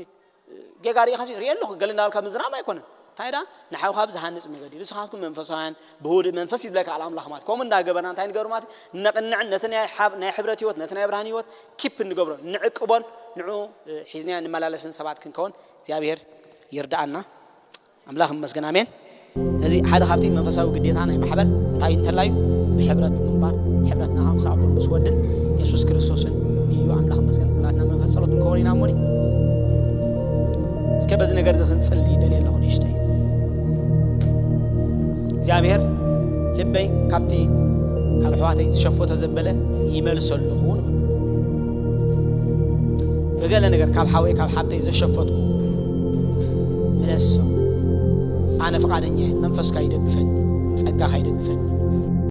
ጌጋ ሪኢኻ ሲ ሪኤ ኣለኹ ገለ እንዳበልካ ምዝራብ ኣይኮነን። እንታይ ዳ ንሓውካ ብዝሃንፅ መገዲ ንስኻትኩም መንፈሳውያን ብህውድእ መንፈስ ይብለካ ኣል ኣምላኽ ማለት ከምኡ እንዳገበርና እንታይ ንገብር ማለት ነቕንዕን ነቲ ናይ ሓብ- ናይ ሕብረት ህይወት ነቲ ናይ ብርሃን ህይወት ኪፕ እንገብሮ ንዕቅቦን ንዑ ሒዝናዮ ንመላለስን ሰባት ክንከውን እግዚኣብሔር ይርዳኣና። ኣምላኽ ይመስገን። ኣሜን። እዚ ሓደ ካብቲ መንፈሳዊ ግዴታ ናይ ማሕበር እንታይ እንተላዩ ብሕብረት ምንባር ሕብረትና ከምሳ ኣቦን ምስ ወድን የሱስ ክርስቶስን እዩ። ኣምላኽ ይመስገን። ኩላትና መንፈስ ጸሎት ንከውን ኢና እሞኒ እስከ በዚ ነገር እዚ ክንጽሊ ደልየ ኣለኹ ንእሽተይ። እግዚኣብሔር ልበይ ካብቲ ካብ ኣሕዋተይ ዝሸፈቶ ዘበለ ይመልሰሉ ክውን ብገለ ነገር ካብ ሓወይ ካብ ሓብተይ ዘሸፈትኩ ምለሶ። ኣነ ፍቓደኛ እየ። መንፈስካ ይደግፈኒ፣ ጸጋኻ ይደግፈኒ።